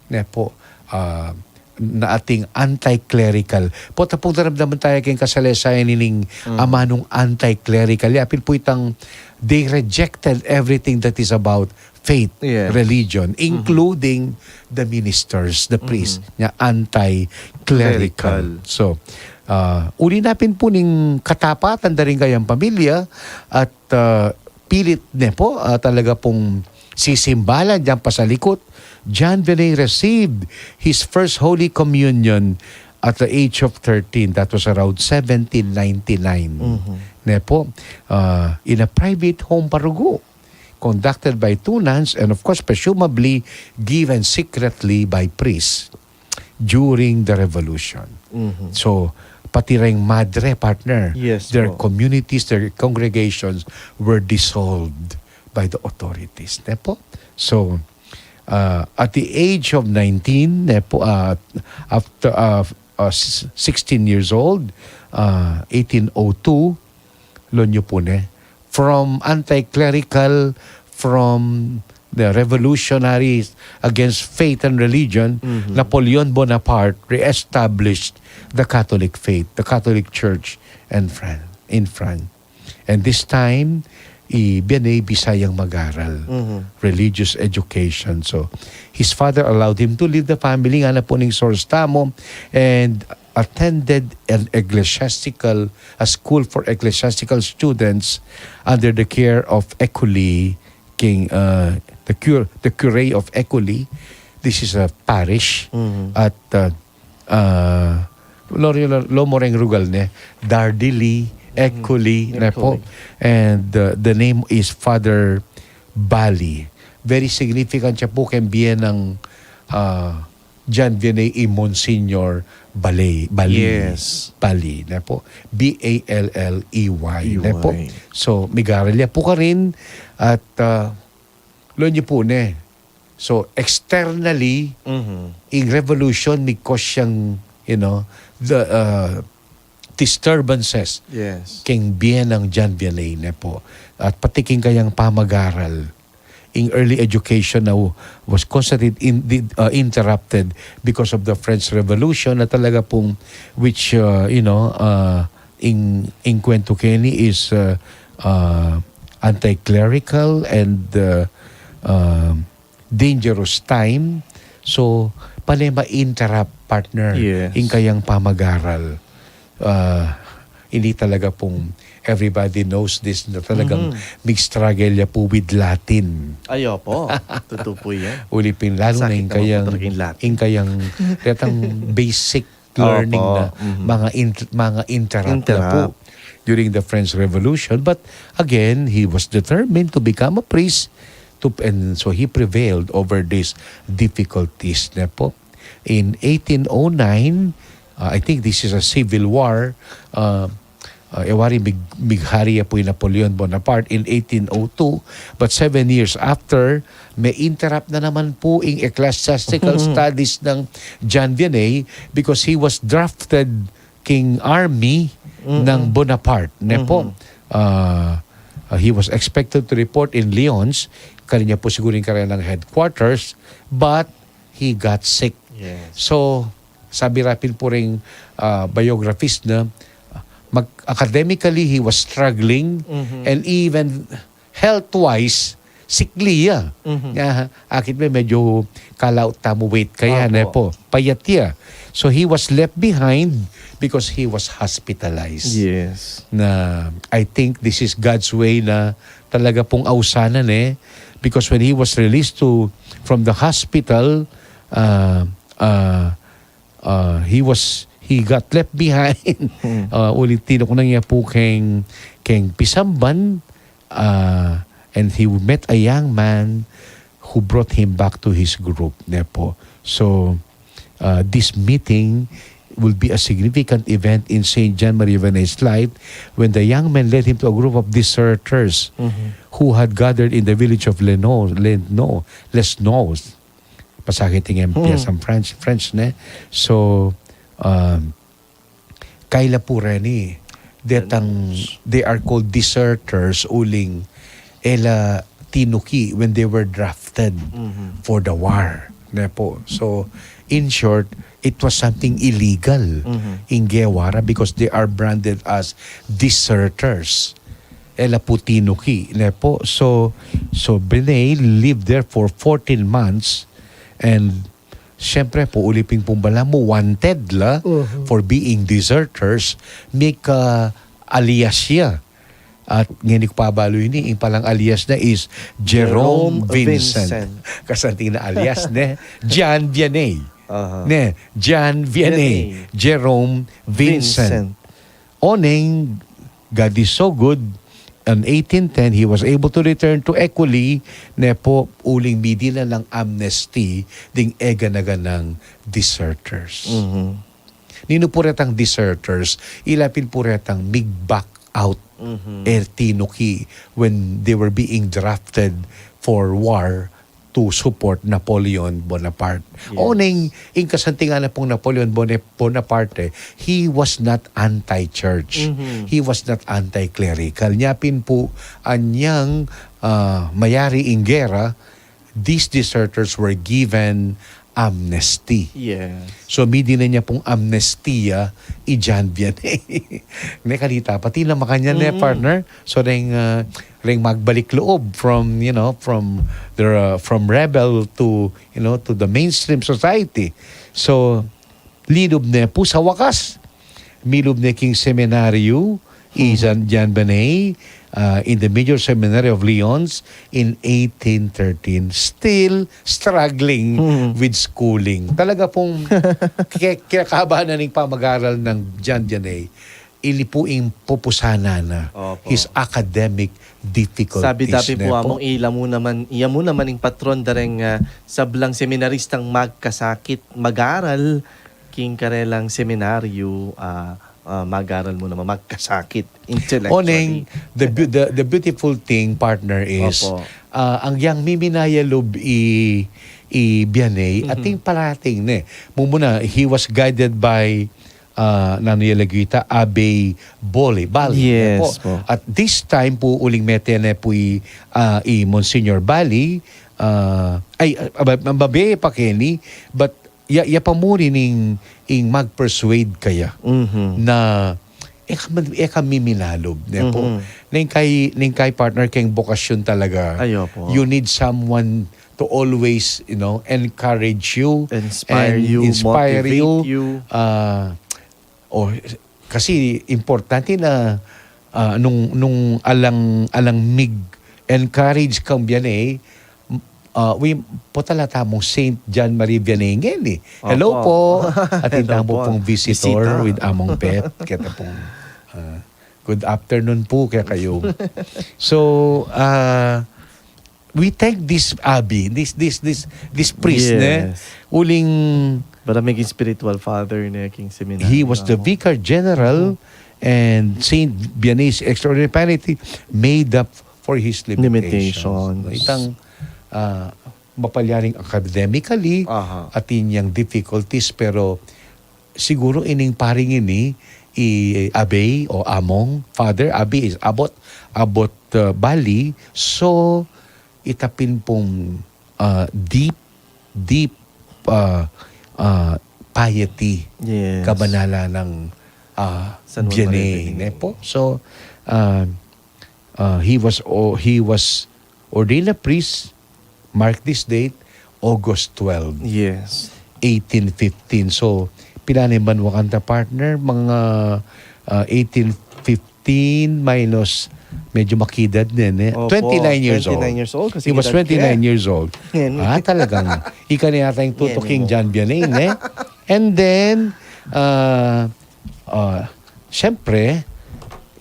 Ne po, ah, na ating anti-clerical. Potang pung daramdaman taya keng kasalesayan ining, mm, amanung anti-clerical. Ya pin pu itang, they rejected everything that is about faith, yes, religion, mhm, including the ministers, the priests, mhm, nya anti-clerical. Clerical. So, ah, uli na pin pu ning katapatan da ring kayang pamilya at, ah, pilit ne po, ah, talaga pung sisimbalan dyan pasalikut. John Vianney received his first Holy Communion at the age of thirteen. That was around seventeen ninety-nine. Mhm. Ne po, ah, in a private home pa rugu, conducted by two nuns and of course presumably given secretly by priests during the revolution. Mhm. So, pati reng madre, partner, yes, their po, communities, their congregations were dissolved by the authorities. Ne po? So, uh, at the age of nineteen, ne po, uh, after, uh, uh, s-, sixteen years old, uh, eighteen oh two, lo niyo pu ne, from anti-clerical, from the revolutionaries against faith and religion, mhm, Napoleon Bonaparte reestablished the Catholic faith, the Catholic Church in Fran-, in France. And this time, i Vianney bisa yang mag-aral, mhm, religious education. So, his father allowed him to leave the family, ngana pu ning source tamu, and attended an ecclesiastical, a school for ecclesiastical students under the care of Ecouly, king, uh, the cure, the cure of Ecouly. This is a parish, mhm, at, uh, uh, lo, lo, lo mo reng rugal ne, Dardilly, mhm, Ecouly, ne po. Ecouly. And, uh, the name is Father Bali. Very significant siya pu keng bie nang, uh, John Vianney i Monsignor Balley, Balley, yes, Balley, ne po? B A L L E Y, ne po? E Y. So, migaral ya pu karin at, ah, lo niyo pu ne. So, externally, mhm, ing revolution, migkos yang, you know, the, ah, disturbances, yes, keng bie nang John Vianney, ne po? At pati keng kayang pamagaral, ing early education na w-, was constantly in-, di-, uh, interrupted because of the French Revolution na talaga pung, which, uh, you know, uh, ing, ing kwento keni is, uh, uh, anti-clerical and, uh, uh, dangerous time. So, pane ma-interrupt, partner, yes, ing kayang pamagaral. Ah, ini talaga pung everybody knows this na talagang, mhm, mig-struggle ya pu with Latin. Ay, opo. Totoo po yan. Uli pin, lalo na sakit ing naman po kayang, talaga yung Latin, ing kayang, detang basic learning, opo, na, mhm, mga in-, mga interrupt na pu, interrupt, during the French Revolution. But again, he was determined to become a priest, to, and so he prevailed over these difficulties, ne po. In eighteen oh nine, uh, I think this is a civil war, uh, uh, e wari mig-, mighari ya pu i Napoleon Bonaparte in eighteen oh two, but seven years after, me-interrupt na naman pu ing ecclesiastical studies nang Jean Vianney because he was drafted king army ng Bonaparte, ne po? Uh, uh, he was expected to report in Lyons, karin ya pu siguro ing karelang headquarters, but he got sick. Yes. So, sabi ra pin pu ring, uh, biographies na mag-, academically, he was struggling, and even health-wise, sikli ya. Nga, akit me medyo kalaut tamu weight kaya, Opo. ne po? Payat ya. So he was left behind because he was hospitalized. Yes. Na I think this is God's way na talaga pong ausanan, eh. Because when he was released to from the hospital, uh, uh, uh, he was he got left behind. Uh, ulit tinuknang niya po keng, keng pisamban, uh, and he met a young man who brought him back to his group, ne po. So, uh, this meeting will be a significant event in Saint Jean Marie Vianney's life when the young man led him to a group of deserters who had gathered in the village of Leno, Leno, Lesnos. Pasakit ing M P S ang French, French, ne? So, um, kaila pu reni, detang, they are called deserters, uling e la tinuki when they were drafted for the war, ne po? So, in short, it was something illegal ing gewa ra because they are branded as deserters. E la pu tinuki, ne po? So, so Vianney lived there for fourteen months and siyempre po, uli pin pung balamu, wanted la for being deserters, mika-alias ya. At ngeni ku pa balu ini, ing palang alias na is Jerome Jerome Vincent. Vincent. Kasanting na alias, ne? Jean Vianney. Aha. Ne? Jean Vianney. Vianney. Jerome Vincent. Vincent. Oneng, God is so good. In eighteen ten, he was able to return to Ecoli, ne po, uling midinan lang amnesty ding eganaganang deserters. Mhm. Ninu pu retang deserters, ila pin pu retang mig-back out, Mhm. e tinuki when they were being drafted for war to support Napoleon Bonaparte. Yes. Oneng, ing kasantingan na pung Napoleon Bone-, Bonaparte, he was not anti-church. Mhm. He was not anti-clerical. Nya pin pu, anyang, ah, mayari ing gera, these deserters were given amnesty. Yes. So, midinan ya pung amnestia i Jean Vianney. Ne, kanita, pati na makanyan, ne, partner? So, reng, ah, reng magbalik loob from, you know, from the, uh, from rebel to, you know, to the mainstream society. So, linub ne pu sa wakas. Milub ne king seminaryo, i Jean, Jean Vianney, uh, in the Major Seminary of Lyons in eighteen thirteen, still struggling with schooling. Talaga pung ke-, kinakabahan na ning pamag-aral nang Jean Vianney. Ini pu ing pupusanan na Opo. his academic difficulties. Sabi tapi Ne pu po? Among, ila mu naman, iya mu naman ing patron da reng, ah, sablang seminaristang magkasakit mag-aral king karelang seminaryo, ah, ah, mag-aral mu naman magkasakit intellectually. Oneng, the, beau- the, the beautiful thing, partner, is, Opo. ah, ang yang miminaya lub i, i Vianney, Mhm. ating parating, ne. Mumuna, he was guided by, ah, nanu ya lagyu ita, Abbé Bollée, Bollée, ne Yes po. At this time pu, uling mete ne pu i, ah, i Monsignor Bollée, ah, ay, ah, ba-, ba-, babe pa keni, but ya, ya pa mu rin ing, ing mag-persuade kaya Mhm. na e ka, e ka miminalub, ne po? Mhm. Ning kay, ning kay partner keng bokasyon talaga, Ay, opo. You need someone to always, you know, encourage you, Inspire and you, inspire motivate you. You. Ah, o, kasi importante na, ah, nung, nung alang, alang mig-encourage kang Vianney, ah, we, potala tamung Saint John Marie Vianney ngeni. Hello Opo. po. Atin Hello tamu po. pung visitor Bisita. With among pet. Keta pung, ah, good afternoon po kaya kayo. So, ah, we thank this abbé, this, this, this, this priest, ne? Yes. Uling Bara meging spiritual father ne king seminaryo. He was the vicar general And Saint Vianney's extraordinary piety made up for his limitations. Limitations. Itang, ah, mapalyaring academically, Aha. atin yang difficulties, pero siguro ining paring ini, i Abe o Among, Father Abe is Abbot, Abbot, uh, Bali. So, ita pin pung, uh, deep, deep, uh, uh, piety, Yes. kabanalan ng, uh, San Juan Vianney, Maria Vianney. ne po? So, uh, uh, he was, o-, he was ordained a priest, mark this date, August twelve, Yes. eighteen fifteen. So, pilan ne ing banua kanta, partner? Mga, ah, eighteen fifteen minus, medyo makidad din, eh. Opo, twenty-nine years old. twenty-nine years old, kasi He was edad twenty-nine ke. years old. Yan. Ah, talagang, ika na yata yung tutuking Yan, yan. John Vianney, eh. And then, ah, ah, siyempre,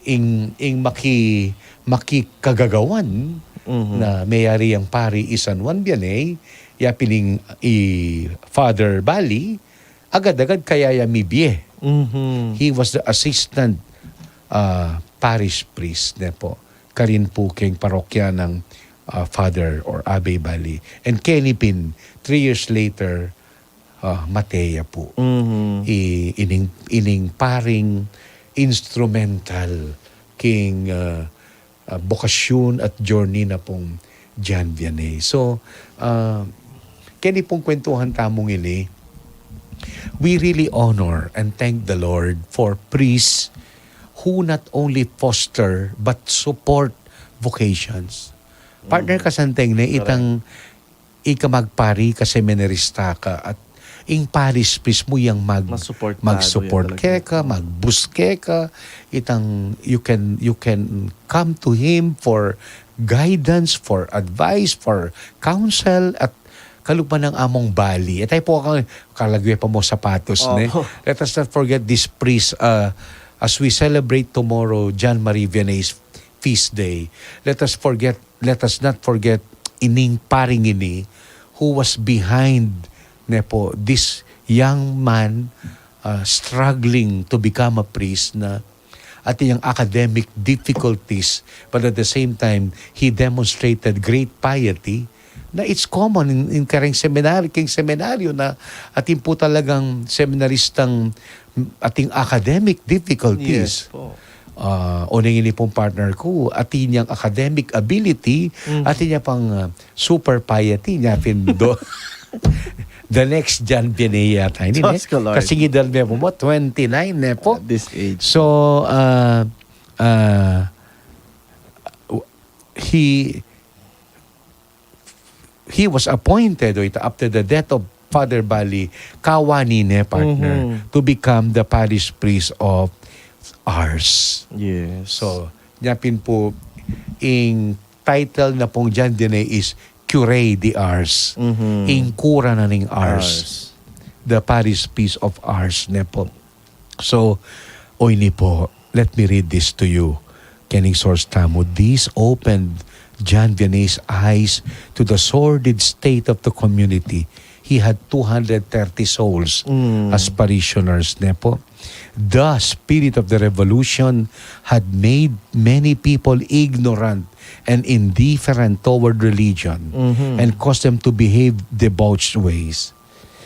ing, ing maki-, makikagagawan Mhm. na mayari yang pari i San Juan Vianney, ya pin ing i Father Bali, agad-agad kaya ya mibie. Mhm. He was the assistant, ah, parish priest, ne po. Karin po keng parokya ng, ah, Father or Abe Bali. And keni pin, three years later, ah, mate ya pu. Mhm. I-, ining, ining paring instrumental king, ah, ah, bokasyon at journey na pung John Vianney. So, ah, keni pung kwentuhan tamung ini, we really honor and thank the Lord for priests who not only foster but support vocations. Partner, Mm. kasanteng ne, Correct. itang ika magpari ka, seminarista ka, at ing parish priest mu yang mag-, Masuportado mag-support yan talaga. keka, mag-boost keka, itang you can, you can come to him for guidance, for advice, for counsel, at kalupa ng Among Bali. At tayo po kang kalagwe pa mo sapatos, Opo. ne? Let us not forget this priest, uh, as we celebrate tomorrow, John Marie Vianney's feast day. Let us forget, let us not forget ining paring ini who was behind, ne po, this young man, uh, struggling to become a priest na atin yang academic difficulties, but at the same time, he demonstrated great piety na it's common in, in kareng seminary, keng seminaryo na atin po talagang seminaristang ating academic difficulties. Yes po. Ah, o nang ini pong partner ku, atin yang academic ability, Mhm. atin yang pang, ah, super piety, nya pin do. The next John Vianney yata ini, Diyos ne? ko, Lord. Kasi ngidad me po mo, twenty-nine ne po. At this age. So, ah, ah, w-, he, he was appointed, o ita, after the death of Father Bali, kawani ne, partner, Mhm. to become the parish priest of Ars. Yes. So, nya pin po, ing title na pong John Vianney is Cure de Ars. Mhm. Ing kura na ning Ars. Ars. The parish priest of Ars, ne po. So, o ini po, let me read this to you. Keng source tamu, this opened John Vianney's eyes to the sordid state of the community. He had two hundred thirty souls Mm. as parishioners, ne po? The spirit of the revolution had made many people ignorant and indifferent toward religion Mhm. and caused them to behave debauched ways.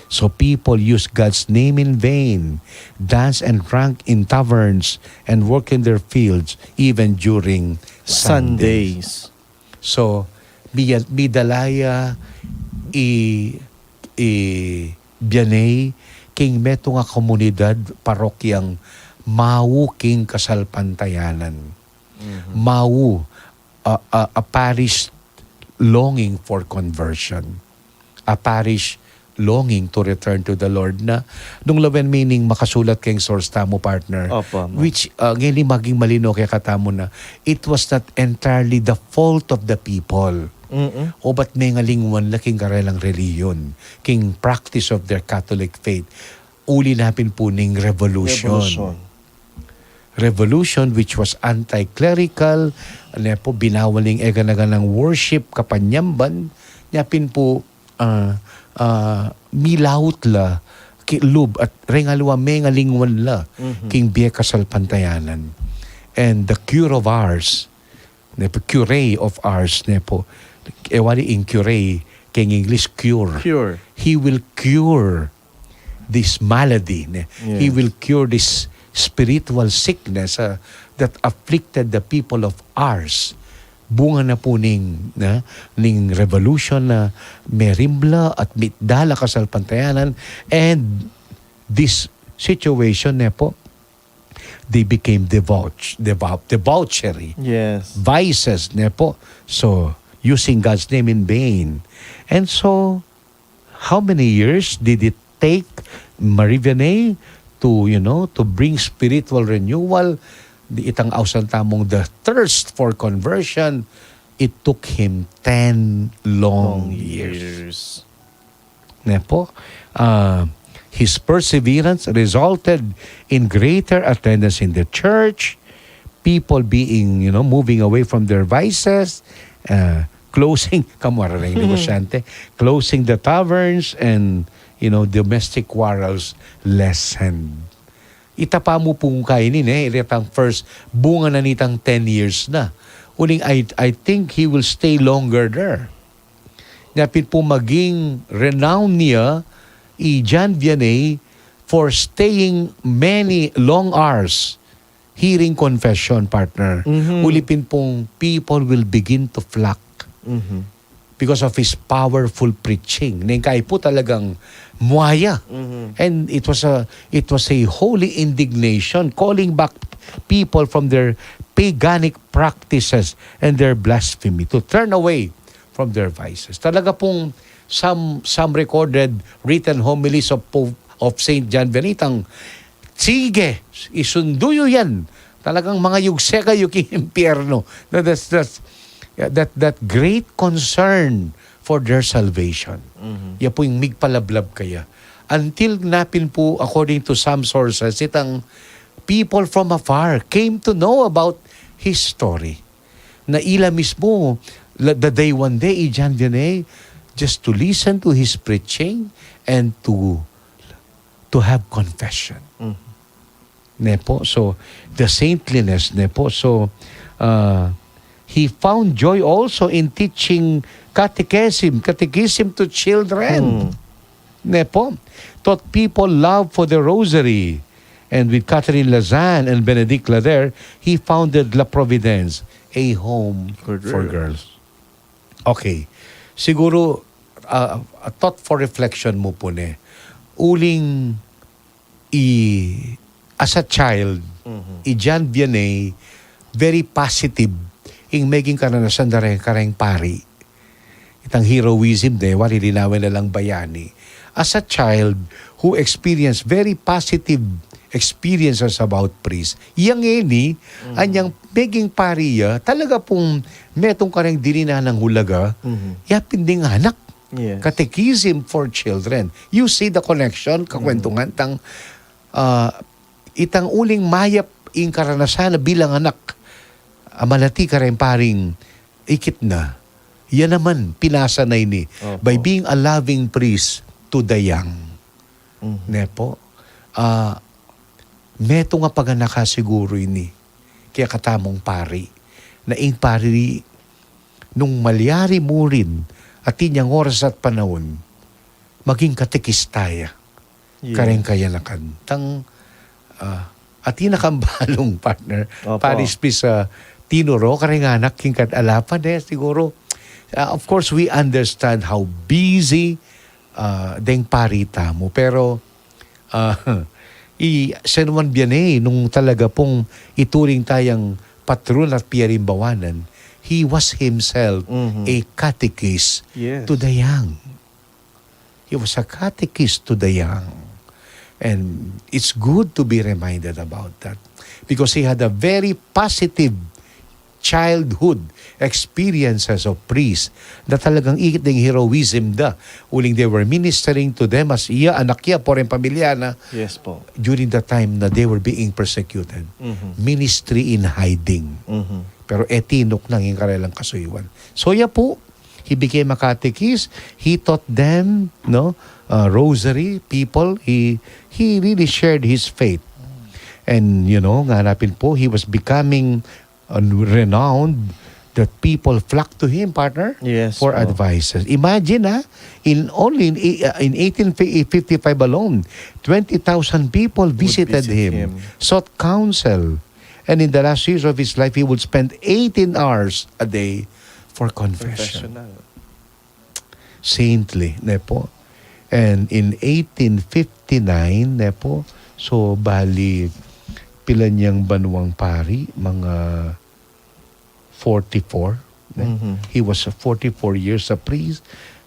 So people used God's name in vain, danced and drank in taverns, and worked in their fields, even during Sundays. Sundays. So, mi-, midala ya i, i Vianney king metung a komunidad, parokyang mau king kasalpantayanan. Mhm. Mau, a, a, a parish longing for conversion. A parish longing to return to the Lord na nung lawen mi ning makasulat keng source tamu, partner, Opo, ma'am. which, uh, ngeni maging malino kekatamu na it was not entirely the fault of the people. Mm-mm. O bat mengalingwan la king karelang relihiyon, king practice of their Catholic faith. Uli na pin po ning revolution. Revolution. Revolution which was anti-clerical, ne po, binawal ning eganaganang worship, kapanyamban, nya pin po, ah, ah, milaut la ki-, lub at reng aliwa mengalingwan la Mhm. king bie kasalpantayanan. And the cure of Ars, ne po, cure of Ars, ne po, e wari ing cure, keng English, cure. Cure. He will cure this malady, ne? He Yes. will cure this spiritual sickness, uh, that afflicted the people of Ars. Bunga na po ning, na, ning revolution na merimla at mitdala kasalpantayanan, and this situation, ne po, they became debauch, devout, debauchery, Yes. vices, ne po. So, using God's name in vain. And so, how many years did it take Marie Vianney to, you know, to bring spiritual renewal? Itang ausan tamung the thirst for conversion, it took him ten long Long years. years. Ne po? Uh, his perseverance resulted in greater attendance in the church, people being, you know, moving away from their vices, uh, closing, kamu arareng negosyante, closing the taverns, and, you know, domestic quarrels lessened. Ita pa mu pung kaini, ne, itang first, bunga na nitang ten years na. Uling, I, I think he will stay longer there. Nya pin pu maging renown ya i John Vianney for staying many long hours hearing confession, partner. Mhm. Uli pin pung people will begin to flock Mhm. because of his powerful preaching. Neng kai pu talagang muaya. Mhm. And it was a, it was a holy indignation, calling back people from their paganic practices and their blasphemy, to turn away from their vices. Talaga pung some, some recorded written homilies of Pope, of Saint John Vianney, itang, "Sige, isundu yu yan. Talagang mangayugse kayu king impyerno." That, that's, that's, yeah, that, that great concern for their salvation. Mhm. Ya pu ing migpalablab kaya. Until napin pu, according to some sources, itang people from afar came to know about his story. Na ila mismu, la-, dadaywan de i John Vianney just to listen to his preaching and to, to have confession. Mhm. Ne po? So, the saintliness, ne po? So, uh, he found joy also in teaching catechism, catechism to children. Hmm. Ne po? Taught people love for the rosary. And with Catherine Lazan and Benedict Lader, he founded La Providence, a home For for girls. girls. Okay. Siguro, uh, a thought for reflection mu pu, ne. Uling i, as a child, Mhm. i John Vianney, very positive ing meging karanasan da reng kareng pari. Itang heroism de, wari linawen na lang bayani. As a child who experienced very positive experiences about priest, yang ini, Mm. anyang meging pari ya, talaga pung metung kareng dininan nang hulaga, Mhm. ya pin ding anak. Yes. Catechism for children. You see the connection, kakwentungan, Mm. tang, ah, itang uling mayap ing karanasan na bilang anak, a malati kareng paring ikit na, ya naman, pinasa na ini, Opo. by being a loving priest to the young. Mhm. Ne po? Ah, metung a paganaka siguru ini, kaya katamung pari, na ing pari nung malyari mu rin, atin yang oras at panaun, maging katekista ya. Yes. Kareng kayanakan. Tang, ah, atin na kang balung, partner. Opo. Parish priest, ah, tinuro, kareng anak, king kat-, ala pa de, siguro. Ah, of course, we understand how busy, ah, deng pari tamu. Pero, ah, i San Juan Vianney, nung talaga pung ituring tayang patron at piarimbawanan, he was himself Mhm. a catechist Yes. to the young. He was a catechist to the young. And it's good to be reminded about that because he had a very positive childhood experiences of priests na talagang ikit ding heroism da. Uling they were ministering to them as iya, anak iya, poreng pamilya na Yes po. during the time na they were being persecuted. Mhm. Ministry in hiding. Mhm. Pero e tinuknang ing karelang kasuyuan. So, ya pu, he became a catechist. He taught them, no, uh, rosary people. He he really shared his faith. And, you know, nga napin po, he was becoming, uh, renowned that people flocked to him, partner, Yes, for po. Advices. Imagine, ha, in only in, uh, in eighteen fifty-five alone, twenty thousand people visited visit him, him. Sought counsel. And in the last years of his life, he would spend eighteen hours a day for confession. Confessional. Saintly, ne po? And in eighteen fifty-nine, ne po? So, bali, pila niyang banwang pari, mga forty-four. Ne? Mhm. He was a forty-four years a priest.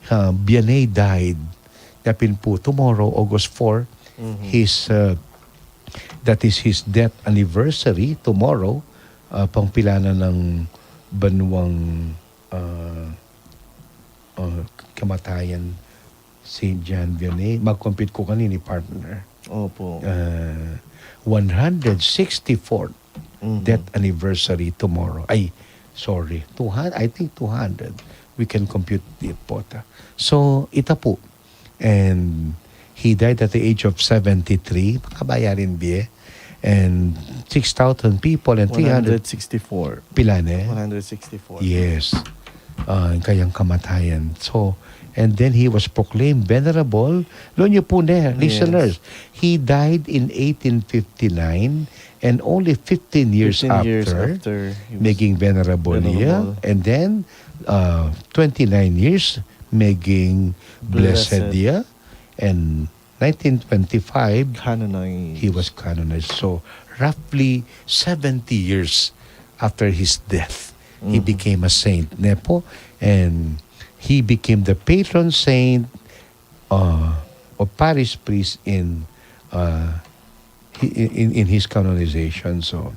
Uh, Vianney died. Napin po, tomorrow, August four, Mhm. his, uh, that is his death anniversary tomorrow. Uh, pangpila na ng banwang, uh, uh, kamatayan si John Vianney. Mag-compute ko kanini, partner. Opo. Uh, one hundred sixty-fourth Mhm. death anniversary tomorrow. Ay, sorry. Two hundred, I think two hundred. We can compute it po ta. So, ita po. And he died at the age of seventy-three. Makabayarin bie. And six thousand people and three hundred one hundred sixty-four. pila ne? one hundred sixty-four. Yes. Uh, kayang kamatayan. So, and then he was proclaimed venerable. Lo niyo po ne, Yes. listeners, he died in eighteen fifty-nine, and only fifteen years Fifteen years after, after he was maging venerable niya. venerable. And then, uh, twenty-nine years, maging blessed Blessed. niya. And nineteen twenty-five, Canonized. he was canonized. So, roughly seventy years after his death, he Mhm. became a saint, ne po? And he became the patron saint, uh, of parish priest in, uh, hi- in, in his canonization. So,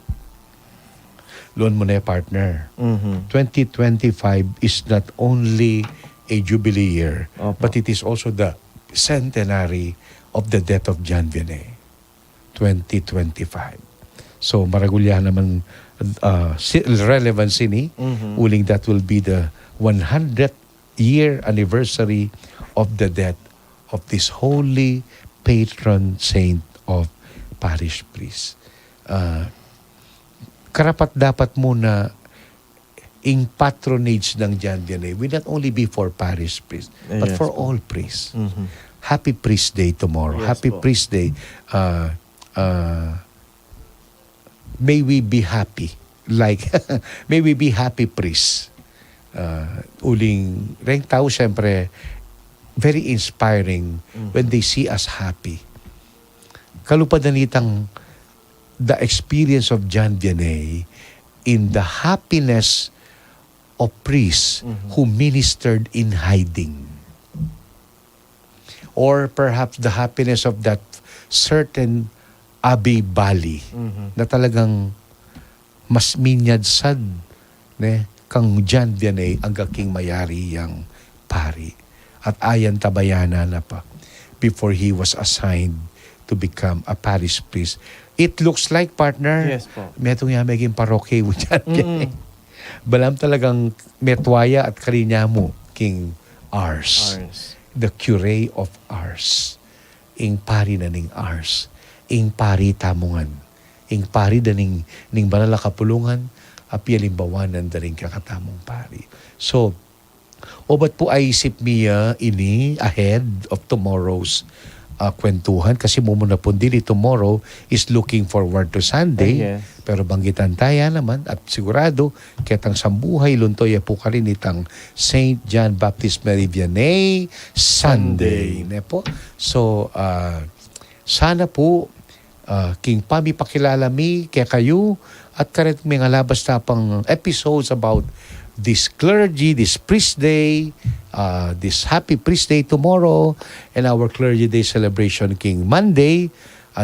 loan mo na, partner. Mhm. Twenty twenty-five is not only a jubilee year, Opo. but it is also the centenary of the death of John Vianney. Twenty twenty-five. So, maragul ya naman, uh, si- relevancy ni, Mhm. uling that will be the one hundredth year anniversary of the death of this holy patron saint of parish priests. Uh, karapat-dapat mu na ing patronage ng John Vianney will not only be for parish priests, but Yes for po. all priests. Mhm. Happy Priest Day tomorrow. Yes Happy po. Priest Day. Uh, uh, may we be happy. Like, may we be happy priests. Uh, uling, reng tau, siyempre, very inspiring Mhm. when they see us happy. Kalupa na nitang the experience of John Vianney in the happiness of priests Mhm. who ministered in hiding. Or perhaps the happiness of that certain Abbe Bali Mhm. na talagang mas minyadsad, ne, kang John Vianney angga king mayari yang pari. At ayan tabayanan na pa before he was assigned to become a parish priest. It looks like, partner, Yes po. metung ya meging parokya yu John Vianney. Mm. Balam talagang metua ya at karinya mu king Ars. Ars. The cure of Ars. Ing pari na ning Ars. Ing pari tamu ngan. Ing pari da ning, ning banal a kapulungan, a pialimbawanan da ring kekatamung pari. So, obat pu aisip mi ya ini ahead of tomorrow's, ah, kwentuhan, kasi mumuna pun dili tomorrow is looking forward to Sunday. Ah, yes. Pero banggitan taya naman, at sigurado, ketang sambuhay, luntoy ya pu karin itang Saint John Baptist Mary Vianney Sunday. Sunday. Ne po? So, ah, sana po, ah, king pamipakilala mi kekayu, at karet mengalabas ta pang episodes about this clergy, this priest day, ah, this happy priest day tomorrow, and our clergy day celebration king Monday.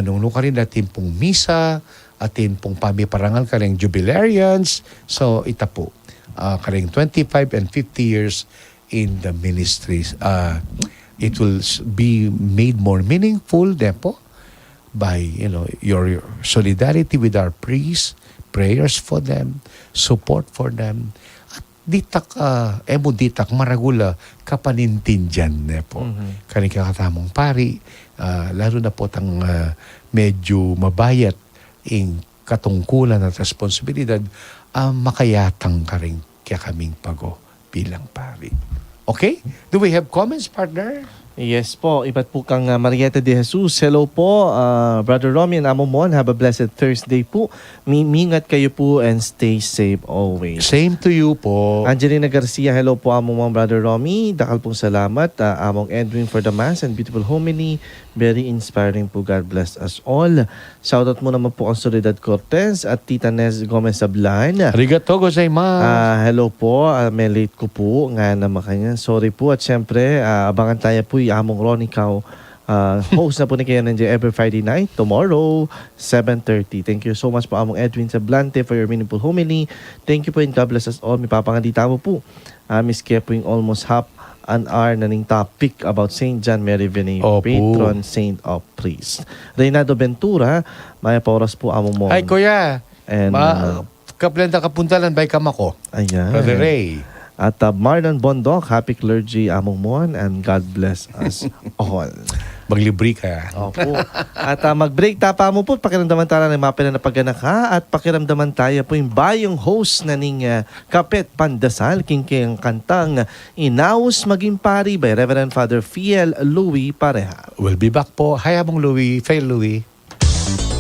Nung nu karin atin pung misa, atin pung pamiparangal kareng jubilarians. So, ita pu, ah, kareng twenty-five and fifty years in the ministries. Ah, it will s- be made more meaningful, therefore, by, you know, your, your solidarity with our priests, prayers for them, support for them, at ditak, ah, e mu ditak maragul a kapanintindian ne po. Mhm. Karing kekatamung pari, ah, lalu na po tang, ah, medyu mabayat ing katungkulan at responsibilidad, ah, makayatang karing kekaming pago bilang pari. Okay? Do we have comments, partner? Yes po. Ibat po kang, ah, Marieta de Jesus. Hello po, ah, Brother Romy and Amo Mon. Have a blessed Thursday po. Mi-, mingat kayu po and stay safe always. Same to you po. Angelina Garcia, hello po, Amo Mon, Brother Romy. Dakal pong salamat, ah, Among Edwin, for the mass and beautiful homily. Very inspiring po. God bless us all. Shoutout mu naman po kang Soledad Cortez at Tita Nez Gomez Sablan. Arigato gozaimasu. Ah, hello po. Ah, me-late ku po. Nga na makanyan. Sorry po. At syempre, ah, abangan taya po i Among Ronnie Cao. Ah, host na po ni Kuya Nenje every Friday night. Tomorrow, seven thirty. Thank you so much po, Among Edwin Sablante, for your meaningful homily. Thank you po and God bless us all. Mipapangandita mu po. Ah, miski pu ing almost half an hour na ning topic about Saint John Mary Vianney, opo, patron saint of priest. Reynaldo Ventura, mayap a oras pu, Among Mon. Ay, kuya. And, ma-, uh, kaplenda kapuntalan, bay ka mako. Ayan. Brother Ray. At, uh, Marlon Bondoc, happy clergy, Among Mon, and God bless us all. Maglibre ka. Opo. At, uh, mag-break ta pa mu pu, pakiramdaman tala ning mapilan a paganaka at pakiramdaman taya pu ing bayung host na ning, uh, Kapit Pandesal, king kayang kantang Inaus Maging Pari by Reverend Father Fiel Louis Pareja. We'll be back po. Hi, Among Louis, Fiel Louis.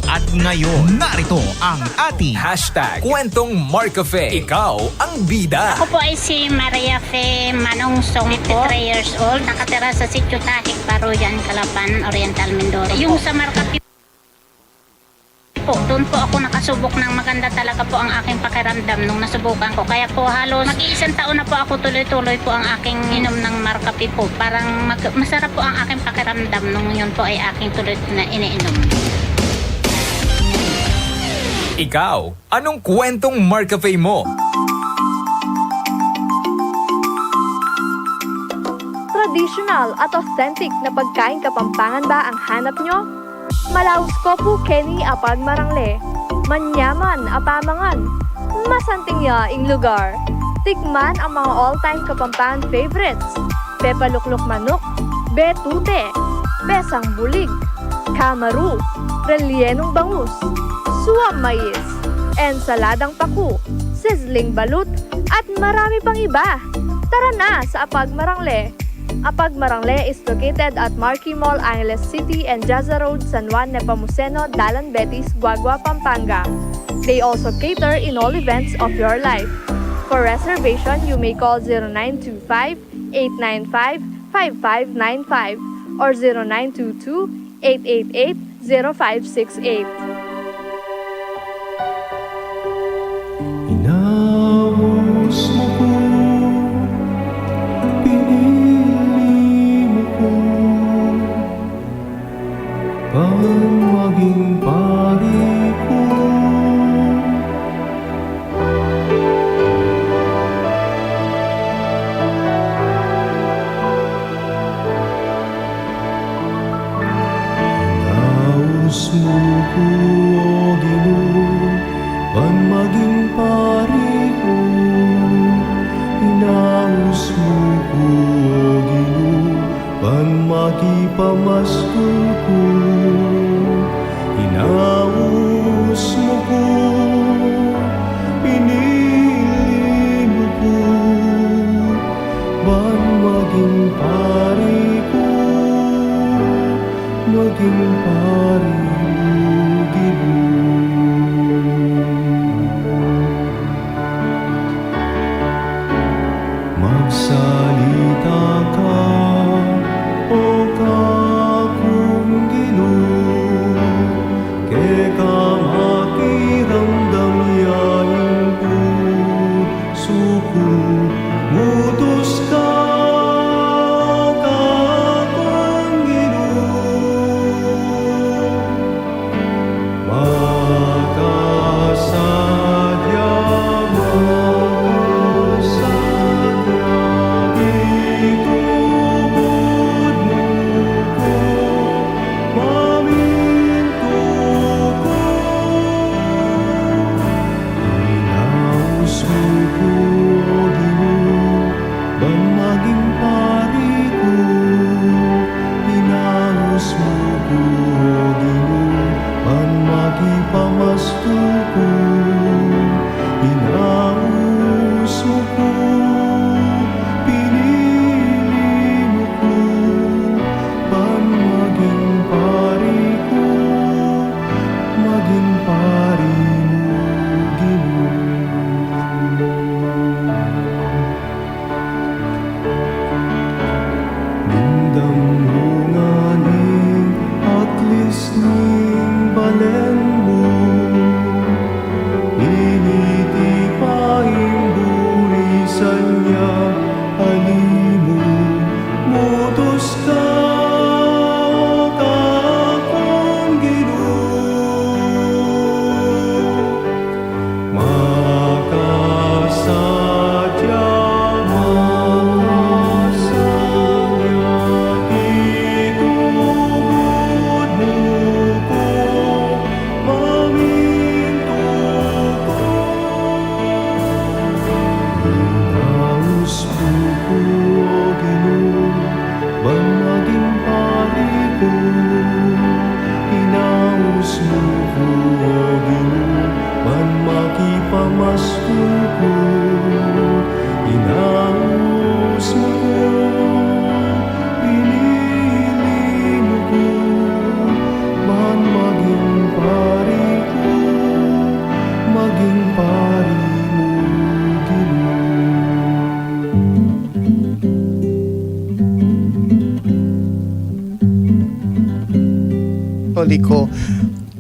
At ngayon, narito ang ating hashtag Kwentong Marcafe. Ikaw ang bida. Ako po ay si Maria Fe Manungsong, fifty-three years old, nakatira sa Sitio Tahik, Baruyan, Calapan, Oriental Mindoro. Yung sa Marcafe po, doon po ako nakasubok ng maganda talaga po ang aking pakiramdam nung nasubukan ko. Kaya po halos mag-iisang taon na po ako tuloy-tuloy po ang aking inom ng Marcafe po. Parang mag-, masarap po ang aking pakiramdam nung yun po ay aking tuloy na iniinom. Ikaw, anong kwentong Marcafe mo? Tradisyonal at authentic na pagkaing Kapampangan ba ang hanap nyo? Malaus ko pu keni a pagmarangle. Manyaman a pamangan. Masanting ya ing lugar. Tikman ang mga all-time Kapampangan favorites. Pepalukluk manuk, betute, pesang bulig, kamaru, rellenung bangus, suam mais, ensaladang paku, sizzling balut, at marami pang iba. Tara na sa Apag Marangle! Apag Marangle is located at Marquee Mall, Angeles City, and Jaza Road, San Juan Nepomuceno, Dalan Betis, Guagua, Pampanga. They also cater in all events of your life. For reservation, you may call zero nine two five, eight nine five, five five nine five or zero nine two two, eight eight eight, zero five six eight. Inaus mu ku, pinili mu ku, ban maging pari ku. Inaus mu ku, O Ginu, ban maging pari ku. Inaus mu ku, O Ginu, ban makipamaskul ku. Inaus mu ku, pinili mu ku, ban maging pari ku, maging pari mu, Ginu. Magsalita ka, O kakung Ginu. Pamaskul ku, inaus mu ku, pinili mu ku, ban maging pari ku, maging pari mu, Ginu. Katoliko,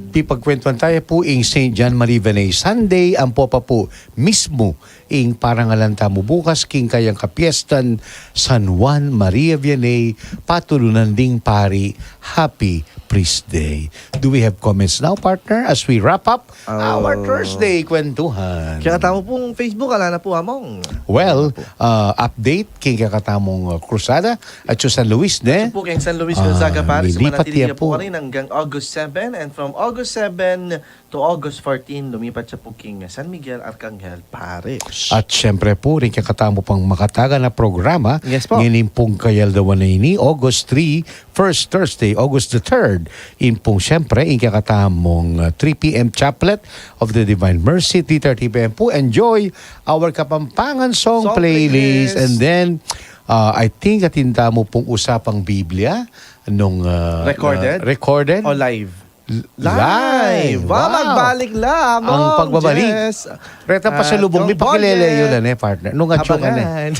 pipagkwentuhan taya pu ing Saint John Marie Vianney Sunday, ampo pa pu mismu ing parangalan tamu bukas king kayang kapiestan San Juan Maria Vianney, patulunan ding pari. Happy Priest Day. Do we have comments now, partner, as we wrap up our Thursday kwentuhan? Kaya tamu pung Facebook, ala na pu, Among. Well, uh, update king kekatamung, uh, krusada at sa San Luis, ne? Pu king San Luis Gonzaga Parish, manatili ya pu karin hanggang August seven, and from August seven to August fourteen, lumipat ya pu king San Miguel Arcangel Parish. At siyempre pu, ring kekatamu pang makataga na programa, yes po, ngeni pung kayaldawan a ini, August three, first Thursday, August the third, in pung siyempre, in kekatamung, uh, three p.m. Chaplet of the Divine Mercy, three thirty p.m. pu, enjoy our Kapampangan song playlist, and then, uh, I think atin tamu pung usapang Biblia nung, uh, recorded? Uh, recorded? O live? L-, live. Live. Wow, wow, magbalik la, Among. Ang pagbabalik. Yes. Reta, pasalubong mi, pakilele yu la, ne, partner? Nung atsu ka, ne? Abangan.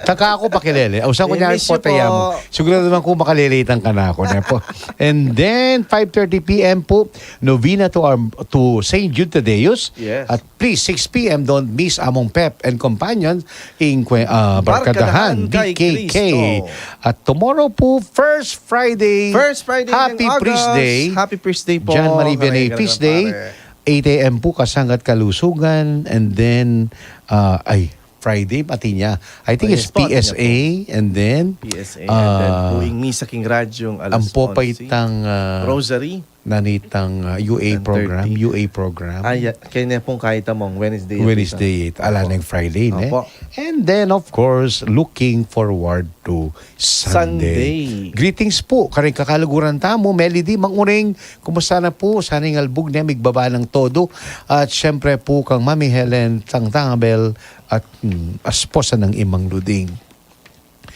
Taka aku, pakilele. Usa ku niya po, taya mu. Sigurado naman ku makalilitan ka na aku, ne po? And then, five thirty p.m. pu, novena to our, to Saint Jude Thaddeus. Yes. At please, six p.m., don't miss Among Pep and Companions in kwe-, ah, Barkadahan, Barkadahan kay B K K. Cristo. At tomorrow pu, first Friday. First Friday ng August. Happy Priest Day. Happy Priest Day po, John Marie Vianney Feast Day. Eight a.m. pu, Kasangga at Kalusugan, and then, ah, ay, Friday, pati niya. I think it's P S A, and then, P S A, and then, ah, pu ing misa king radyung alas onse. Ampo pa itang, ah, Rosary. Nanitang, ah, U A program, U A program. Ay, kaya pung kahit among Wednesday. Wednesday, ala neng Friday, ne? Opo. And then, of course, looking forward to Sunday. Sunday. Greetings pu karing kakaluguran tamu, Melody, Mang Uring, kumusta na pu? Sana ing albug ne migbaba nang todo. At siyempre pu kang Mami Helen Tangtangabel at, mm, esposa ng Imang Luding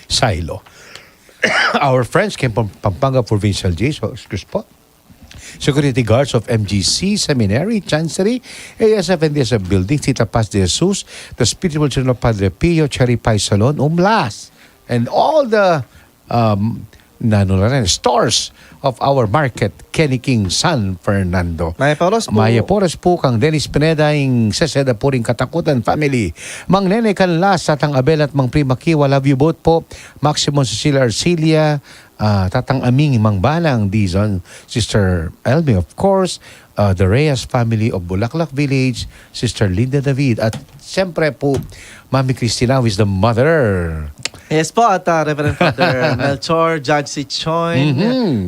Silo. Our friends keng Pam-, Pampanga Provincial J S, excuse po. Security guards of M G C, Seminary, Chancery, A S F and D S F Building, Tita Paz de Jesus, the spiritual children of Padre Pio, Cherry Pie Salon, Umlas, and all the, um, nanu la rin, stores of our market, Kenny King, San Fernando. Mayap a oras pu. Mayap a oras pu kang Dennis Pineda, ing Seseda Puring Katakutan family. Mang Nene Canlas, Tatang Abel at Mang Prima Kiwa, love you both po. Maximum Cecilia Arcilia, ah, Tatang Aming, Mang Banang Dizon, Sister Elmi, of course, ah, the Reyes family of Bulaklak Village, Sister Linda David, at siyempre pu, Mami Christina, who is the mother. Yes po, at, ah, Reverend Father Melchor, Judge Sichon,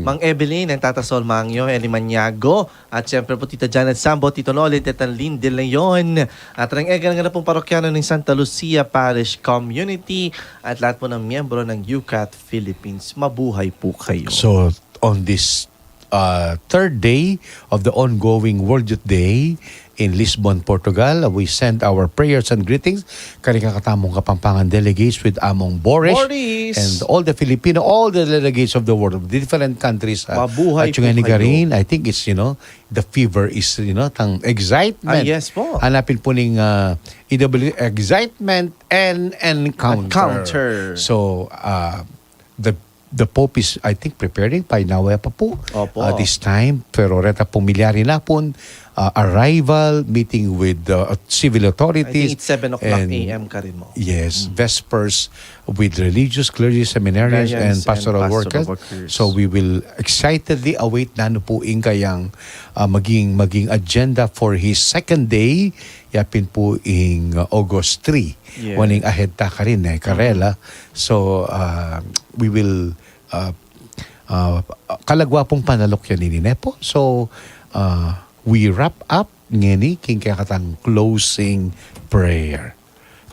Mang Evelyn, and Tata Sol Mangyo, Eli Maniago, at siyempre pu Tita Janet Sambo, Tito Nolly, Tita Lynn De Leon, at reng egan na pung parokyano ning Santa Lucia Parish Community, at lahat po ng miyembro ng U C A T Philippines. Mabuhay po kayo. So, on this, uh, third day of the ongoing World Youth Day in Lisbon, Portugal, we send our prayers and greetings karing kakatamung Kapampangan delegates with Among Boris, Boris, and all the Filipino, all the delegates of the world, of different countries, uh, mabuhay po kayo. At yung ani karin, I think it's, you know, the fever is, you know, tang excitement. Ah, yes po. Hanapin po ning, uh, E W, excitement and encounter. Encounter. So, uh, the the Pope is, I think, preparing, painawa pa pu, opo, uh, this time. Pero reta pung milyari na pun, uh, arrival, meeting with, uh, civil authorities. I think it's seven o'clock A M karin mo. Yes, vespers with religious, clergy, seminarians, and pastoral workers. So we will excitedly await nanu pu ing kayang, uh, maging, maging agenda for his second day, yapin pu ing, uh, August three. Yes. Waning ahead ta karin, e, karela. So, uh, we will, uh, uh, kalagwa pung panaluk yan ini, ne po? So, uh, we wrap up ngeni king kekatang closing prayer.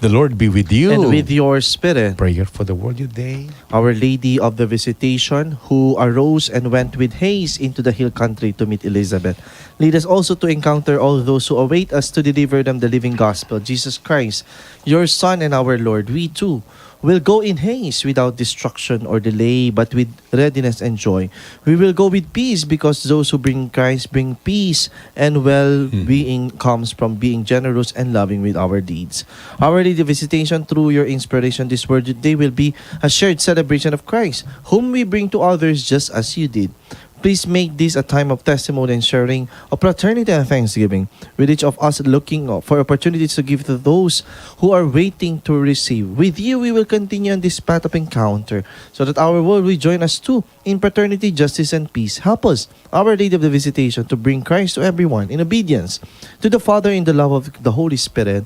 The Lord be with you. And with your spirit. Prayer for the world today. Our Lady of the Visitation, who arose and went with haste into the hill country to meet Elizabeth, lead us also to encounter all those who await us to deliver them the living gospel. Jesus Christ, your Son and our Lord, we too will go in haste without destruction or delay, but with readiness and joy. We will go with peace because those who bring Christ bring peace, and well-being comes from being generous and loving with our deeds. Our Lady of Visitation, through your inspiration this world, they will be a shared celebration of Christ, whom we bring to others just as you did. Please make this a time of testimony and sharing, of fraternity and thanksgiving, with each of us looking for opportunities to give to those who are waiting to receive. With you, we will continue on this path of encounter, so that our world will join us too in fraternity, justice, and peace. Help us, Our Lady of the Visitation, to bring Christ to everyone in obedience to the Father, in the love of the Holy Spirit.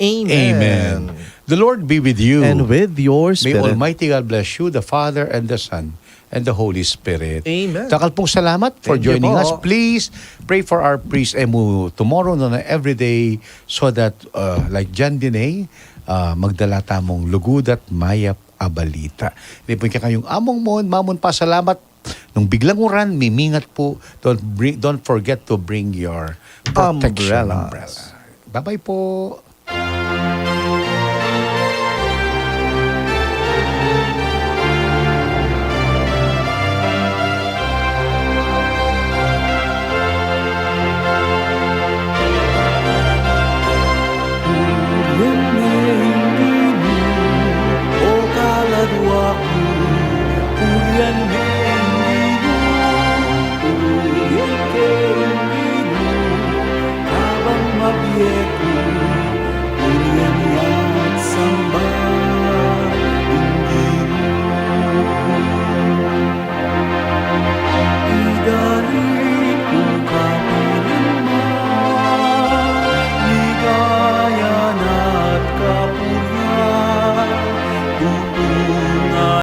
Amen. Amen. The Lord be with you. And with your May spirit. Almighty God bless you, the Father and the Son and the Holy Spirit. Amen. Dakal pong salamat for Thank you joining po. Us. Please pray for our priest emu tomorrow, no, na everyday, so that, uh, like Jan Dinay, uh, magdala tamung lugud at mayap a balita. Ini po kekayung Among Mon, Mamun, pasalamat. Nung biglang uran, mimingat po, don't, bring, don't forget to bring your protection Umbrella. Umbrella. Bye-bye po.